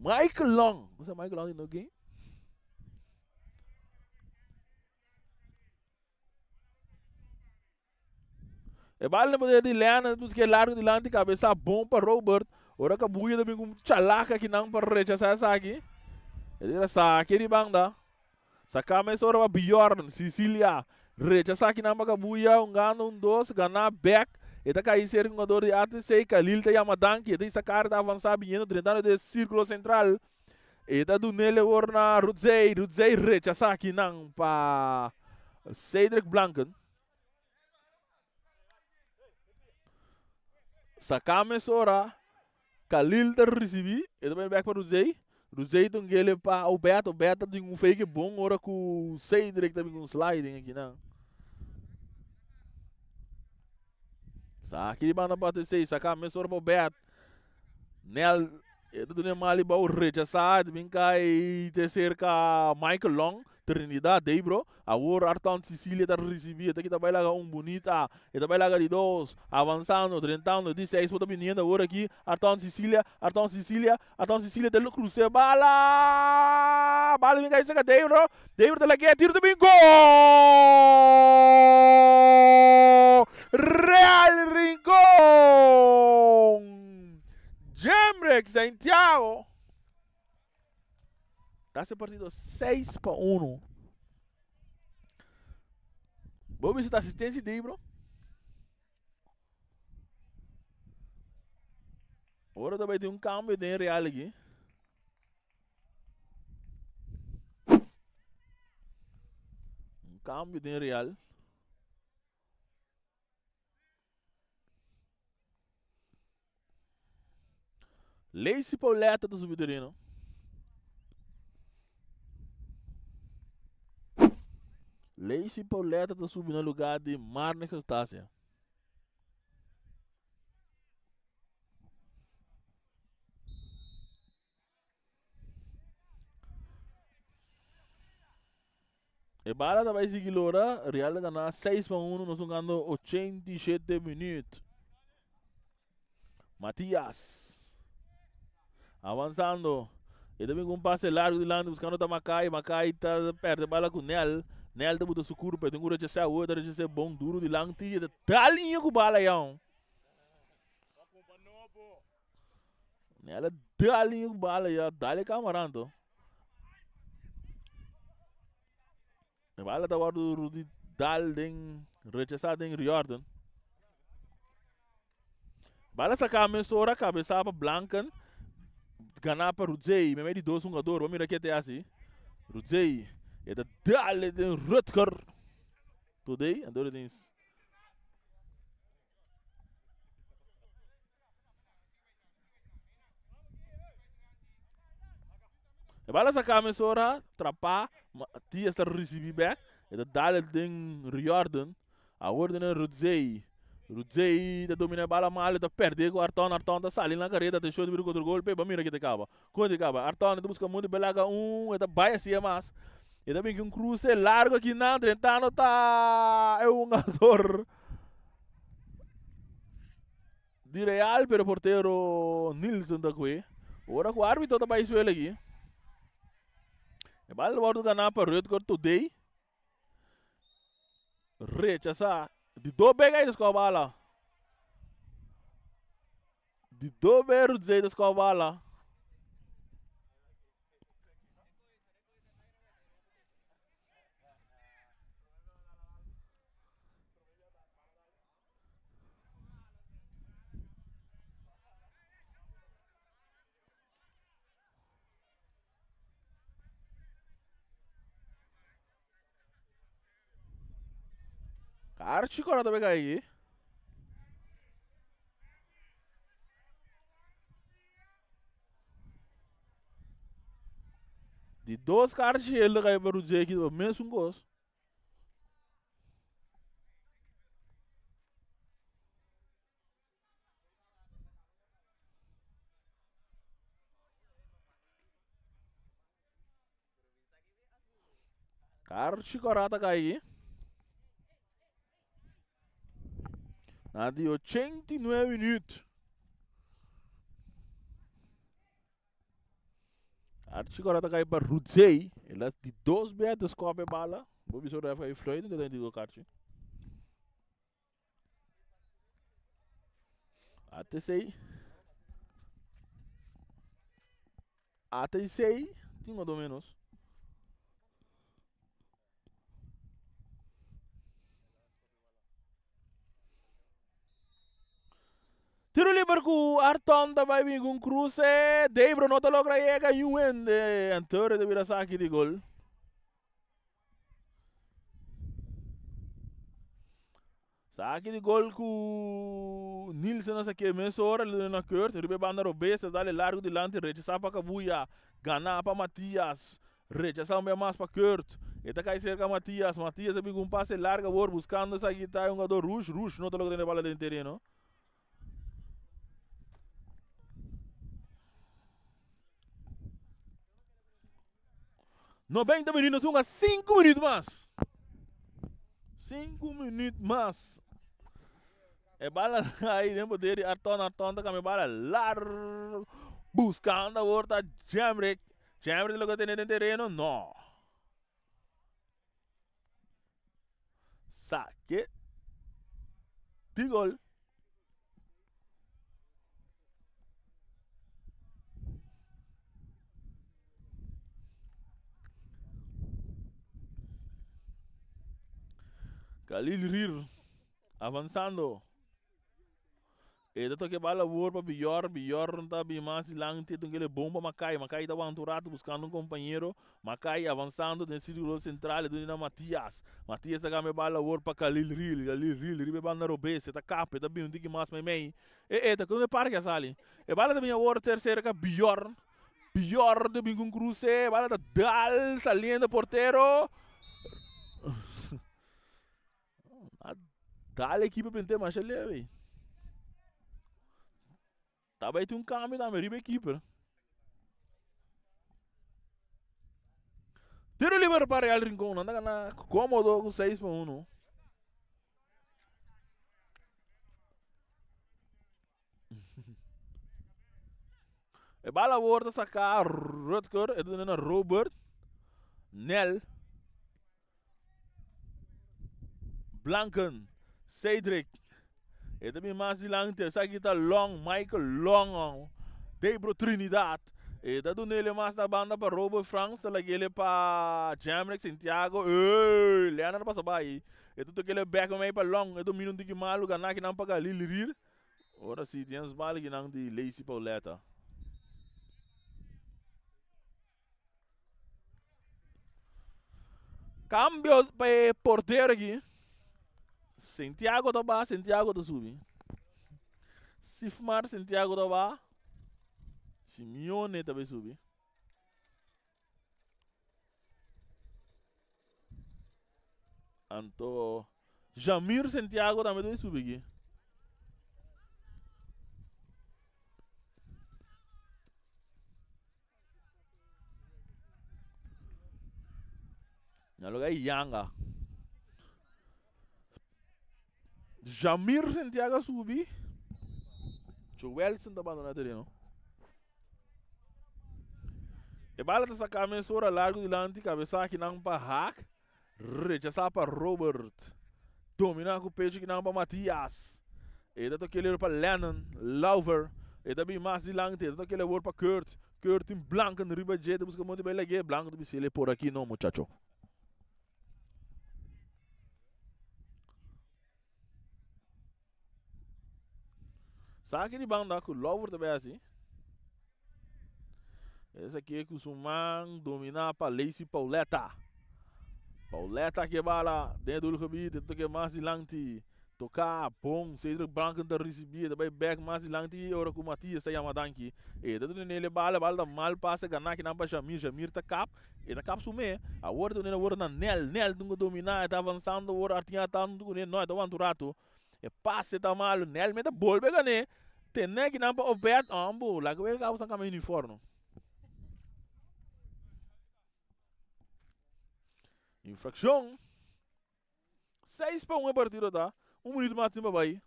Michael Long. Você Michael Long no game? E bal na poder di Lennon buska e largo dilanti kabesa bon pa Robert. Ora Kabuya ta bin ku un chalaka akinan pa rechasá esaki. E ta bira saki di banda. Saka mesora pa Bjorn, Sicilia. Rechasá akinan pa Kabuya, hungando un dos, ganá bek. E ta kai serka hungador di ATC. Khalil ta yama danki. E ta hisa kara ta avansá biniendo drentando den e sirkulo sentral. E ta dun'é awor na Rudzey. Rudzey rechasá akinan pa Cedric Blanken. Saka mesora Khalil ta risibi, e ta bini bek pa Ruzey. Ruzey ta un gele pa Obed, Obed ta tin un fake bon ora ku Cedric ta bin ku un sliding akinan. Saki di banda pa TC, saka mesora pa Obed. Nel e ta duna e mali bou rechasá, e ta bin kai te serka Michael Long, Trinidad dey bro. Awor Arton Cecilia ta risibí, e ta kita bai laga un bunita, e ta bai laga di dos, avansando, drentando, di seis por ta biniendo awor aki, Arton Cecilia, Arton Cecilia, Arton Cecilia ta crusa e bala, bala bin kai serka dey bro, dey bro ta lag'é, tiro ta bin gol! Real Rincon! Jemrick Santiago ta haci partido 6-1. Bo bisa ta asistencia di bro. Ora ta bay tin un cambio den Real aki. Un cambio den Real. Lacey Pauletta ta subi tereno. Lacey Pauletta ta subi na lugar di Marnix Eustacia. E bala ta bai sigui lora. Real ta gana 6-1. Nos jugando 87 minuut. Matias. Avanzando. E ta bin ku un pase largo dilanti buscando ta Makai. Makai ta perde bala ku Nel. Nel ta buta su curpa. E tin ku rechasá. Awor ta rechasá bon duro dilanti. E ta dal inyo ku bala yaun. Nel a dal inyo ku bala ya. Dale camaranto. E bala ta wòrdu Rudy dal den rechasá den Riordan. Bala saká mesora kabesá pa Blanken. Ganá pa Rudzey. Meimei di dos hungador. Bo mira ke te hasi. Rudzey. E ta dal den Rutger. Today. Anto e tin. E bala saca mesora, trapa, Matias ta ricibi bek, e ta dal den Riordan. Awor den Rudzey. Rudzey ta domina e bala malo, ta perde cu Arton. Arton ta sali na careda, atencion ta bira contra golpe, ba mira ke ta caba. Con ta caba? Arton ta busca mundo belaga un, e ta bay hacia mas. E ta bin cu un cruce largo aki nan, drentando ta e hungador. Di Real pero portero Nilsen ta kue. Ora ku arbitro ta bai suela aki. E bal wordo ganá pa Rutger Today. Rechasá. Di do bega ei ta skoa bala. Di do be Rudzey ta skoa bala. Archie kora ta beka aki. Di dos karchi el ta kai pa Rudzeki ta mesun kos. Karchi kora ta kai. Na di 89 minuut. Archie kora ta kai pa Rudzey. El a di dos bia ta skop e bala. Bo bisa ref kai fluit, ta den di karchi. ATC. ATC tin otro menos. Tiro liber ku Arton ta bai bin ku un kruse. Debro no ta logra yega niun hende. Antonio ta bira saki di gol. Saki di gol ku Nielsen a sake mesora lo duna na Kurt. Riba e banda robes ta dale largu dilanti rechasá pa Kabuya. Ganá pa Matias. Rechasá un bia mas pa Kurt. E ta kai serka Matias. Matias a bin ku un pase largu awor buskando esaki ta e hungador Rush. Rush no ta logra tene bala den tereno. 90 minuut, nos hunga 5 minuut mas. 5 minuut mas. E bala ahí den poder di Arton, Arton ta cambia bala largo. Buscando awor ta Jamrick. Jamrick lo que tiene den terreno, no. Saque di gol. Khalil Rir avanzando. E ta toke bala awor pa Bior, Bior ta bin mas dilanti, e ta kere bon pa Makai, Makai ta wanta un rato buskando un kompañero, Makai avansando den sirkulo sentral e duna na Matias, Matias ta kambia bala awor pa Khalil Ril, Khalil Ril riba e banda robes, e ta kap, e ta bin un tiki mas meimei, e e ta kende parke a sali, e bala ta bin awor ser serka Bior, Bior ta bin ku un kruse, e bala ta dal saliendo portero. A dal ekipo pente masha leu ey. Ta bay tin un cambio tambe riba e keeper. Tiro liber pa Real Rincon. Nan ta gana cómodo cu 6 pa 1. E bala awor ta saca Rutger, e ta na Robert, Nel, Blanken, Cedric, e ta bin mas dilanti, esaki ta Long, Michael Long, Debro Trinidad, e ta dunele mas na banda pa Robert Frans, ta lagele pa Jamrick Santiago, ey, Leonard pasa bai, e ta tokele bek mei pa Long, e domina un tiki malu, gana kinan pa Galil Rir. Ora si James Bali kinan di Lacey Pauletta. Cambio pa e portero aki. Santiago ta ba, Santiago ta subi. Sifmar Santiago ta ba. Simeone ta bay subi. Anto Jamir Santiago tambe ta subi aki. Na lugar di Yanga. Jamir Santiago a subi. Joelson ta bandona tereno. E bala ta saca mesora largo dilanti, cabeza akinan pa Haak. Rechasa pa Robert. Domina cu pecho akinan pa Matias. E ta toca pa Lennon. Lauver. E ta bin mas dilanti. E ta toca awor pa Kurt. Kurt tin Blanken riba dje. Ta busca monte bay lage. Blanken ta bisa por aki no muchacho. Sa ki di banda ku Lover ta bay hasi? Esaki ku su man dominá pa Lacey Pauletta. Pauletta ke bala den doelgebied, e toke mas dilanti. Toká bon, Cedric Blanken ta risibí, e ta bai bèk mas dilanti ora ku Matias ta yama danki. E ta duna nel e bala, e bala ta mal pase ganá kinan pa Jamir, Jamir ta kap, e ta kap su me. Awor e ta duna awor na Nel, Nel tin ku dominá, e ta avansando awor, Artiña ta huntu kuné, no e ta wanta un ratu. E pase ta malu, Nel me ta bolbe gané, tene kinan pa Obed, ambo, laga wega kaba san kambia uniforme. Infraccion. 6 pa 1 e partido ta. Un minuut mas tin pa bai.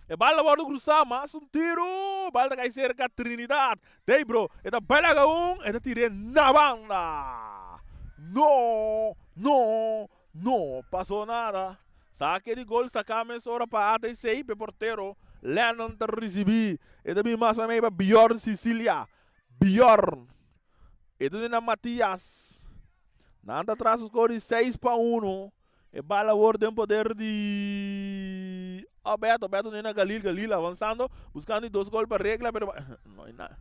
E bal ta wordo cruzá, mas un tiro. Bal ta cai cerca Trinidad. Debro, e ta bai laga un, e ta tire na banda. No, no, no pasó nada. Sake di gol saká mesora pa ATC p'e portero Lennon ta risibí. E ta bin mas na mei pa Bjorn Cicilia. Bjorn. E ta duna Matias. Nan ta tras un skor di 6-1. E bal awor den poder di Alberto. Alberto duna na Galil. Galil avansando buskando di dos gol pa regla pero no hay nada.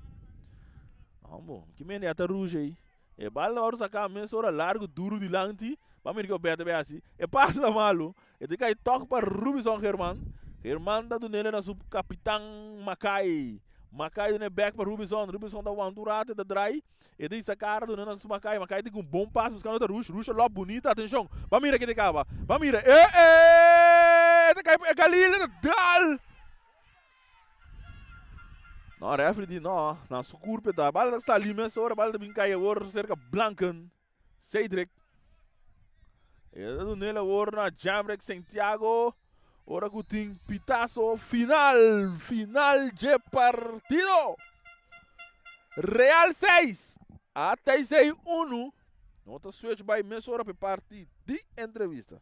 Hombo, ki mende a ta rouge ei? E bal awor saká mesora largu duru dilanti. Ban mira ki Alberto bai hasi. E pase ta malu. E ta kai tòg pa Rubison German. German ta dun'el na su kapitan Makai. Makai dun'e bèk pa Rubison. Rubison ta wanta un ratu, e ta drai. E ta hisa kara dun'e na su Makai. Makai tin ku un bon pas buskando ta Rush. Rush a lòp bunita. Atenshon! Ban mira ke ta kaba. Ban mira. E e! E ta kai pa e Galil. E ta dal! No, refri di no. Na su kurp e ta. Bal ta sali mesora. Bal ta bin kai awor serka Blanken. Cedric. E ta dunel awor na Jamrick Santiago. Ora ku tin pitazo final. Final dje partido. Real 6. ATC 1. No ta switch bai mesora pe parti di entrevista.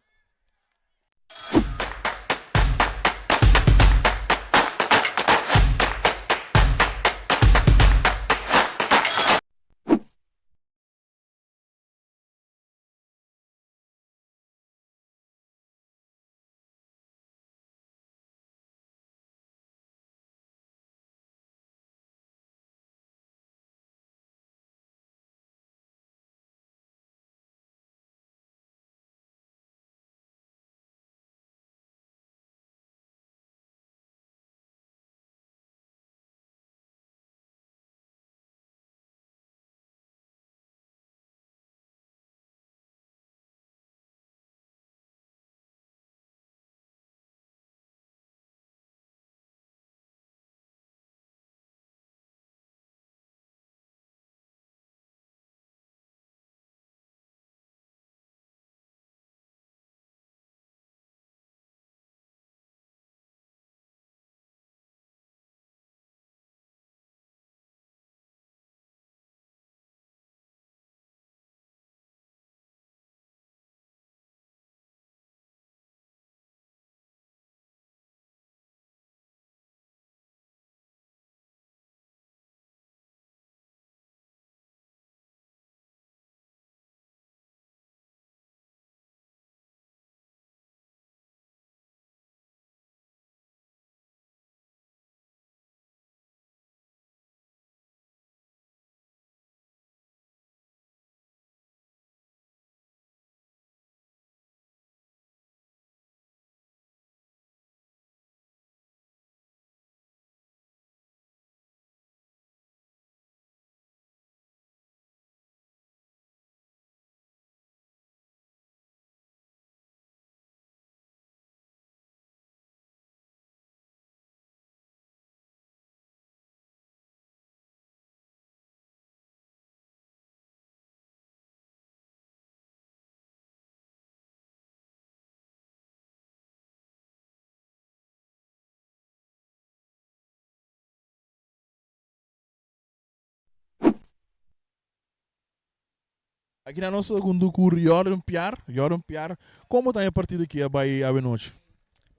Aki na nos segundo ku Jordan Piar. Jordan Piar, komo ta e partido ki a bai awe nochi?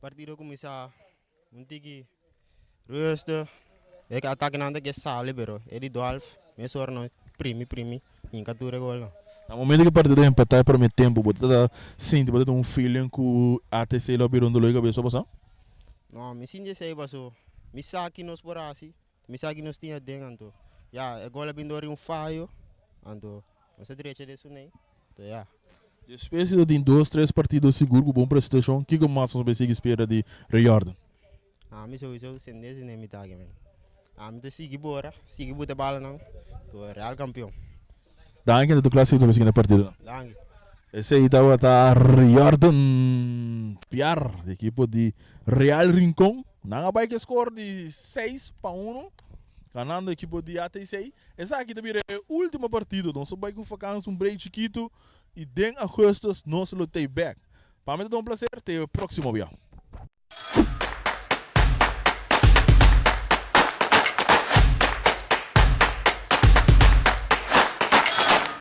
Partido kuminsá un tiki rustig. E atakenan ta ke sali pero e di Dolf mesora no primi primi hinka tur e golnan. Na momento ku e partido a empatá e prome tempu bo ta sinti bo ta tin un feeling ku ATC lo a bira un dolor di kabesa pa sa? No, mi sinti esei paso mi sa ki nos por hasi. Mi sa ki nos tin aden anto ya e gol a bin dor di un fayo anto nos a drecha den su nei anto ya. Despues di tin dos tres partido sigur ku bon presentashon kiko mas nos bay sigui spera di Riordan? Ami souiso sende si ne mitad men. Ami ta sigui bora, sigui buta balanan to Real campeon. Danki na tur klas si nos sigui na partidonan. Danki. Esei tabata Riordan Piar di ekipo di Real Rincon. Nan a bai ku e skor di 6-1, ganando ekipo di ATC. Esaki ta bira e ultimo partido. Nos a bai ku vakansi un break chikitu i den augustus nos lo tei bek. Pa mi ta un plaser, te e proksimo bia.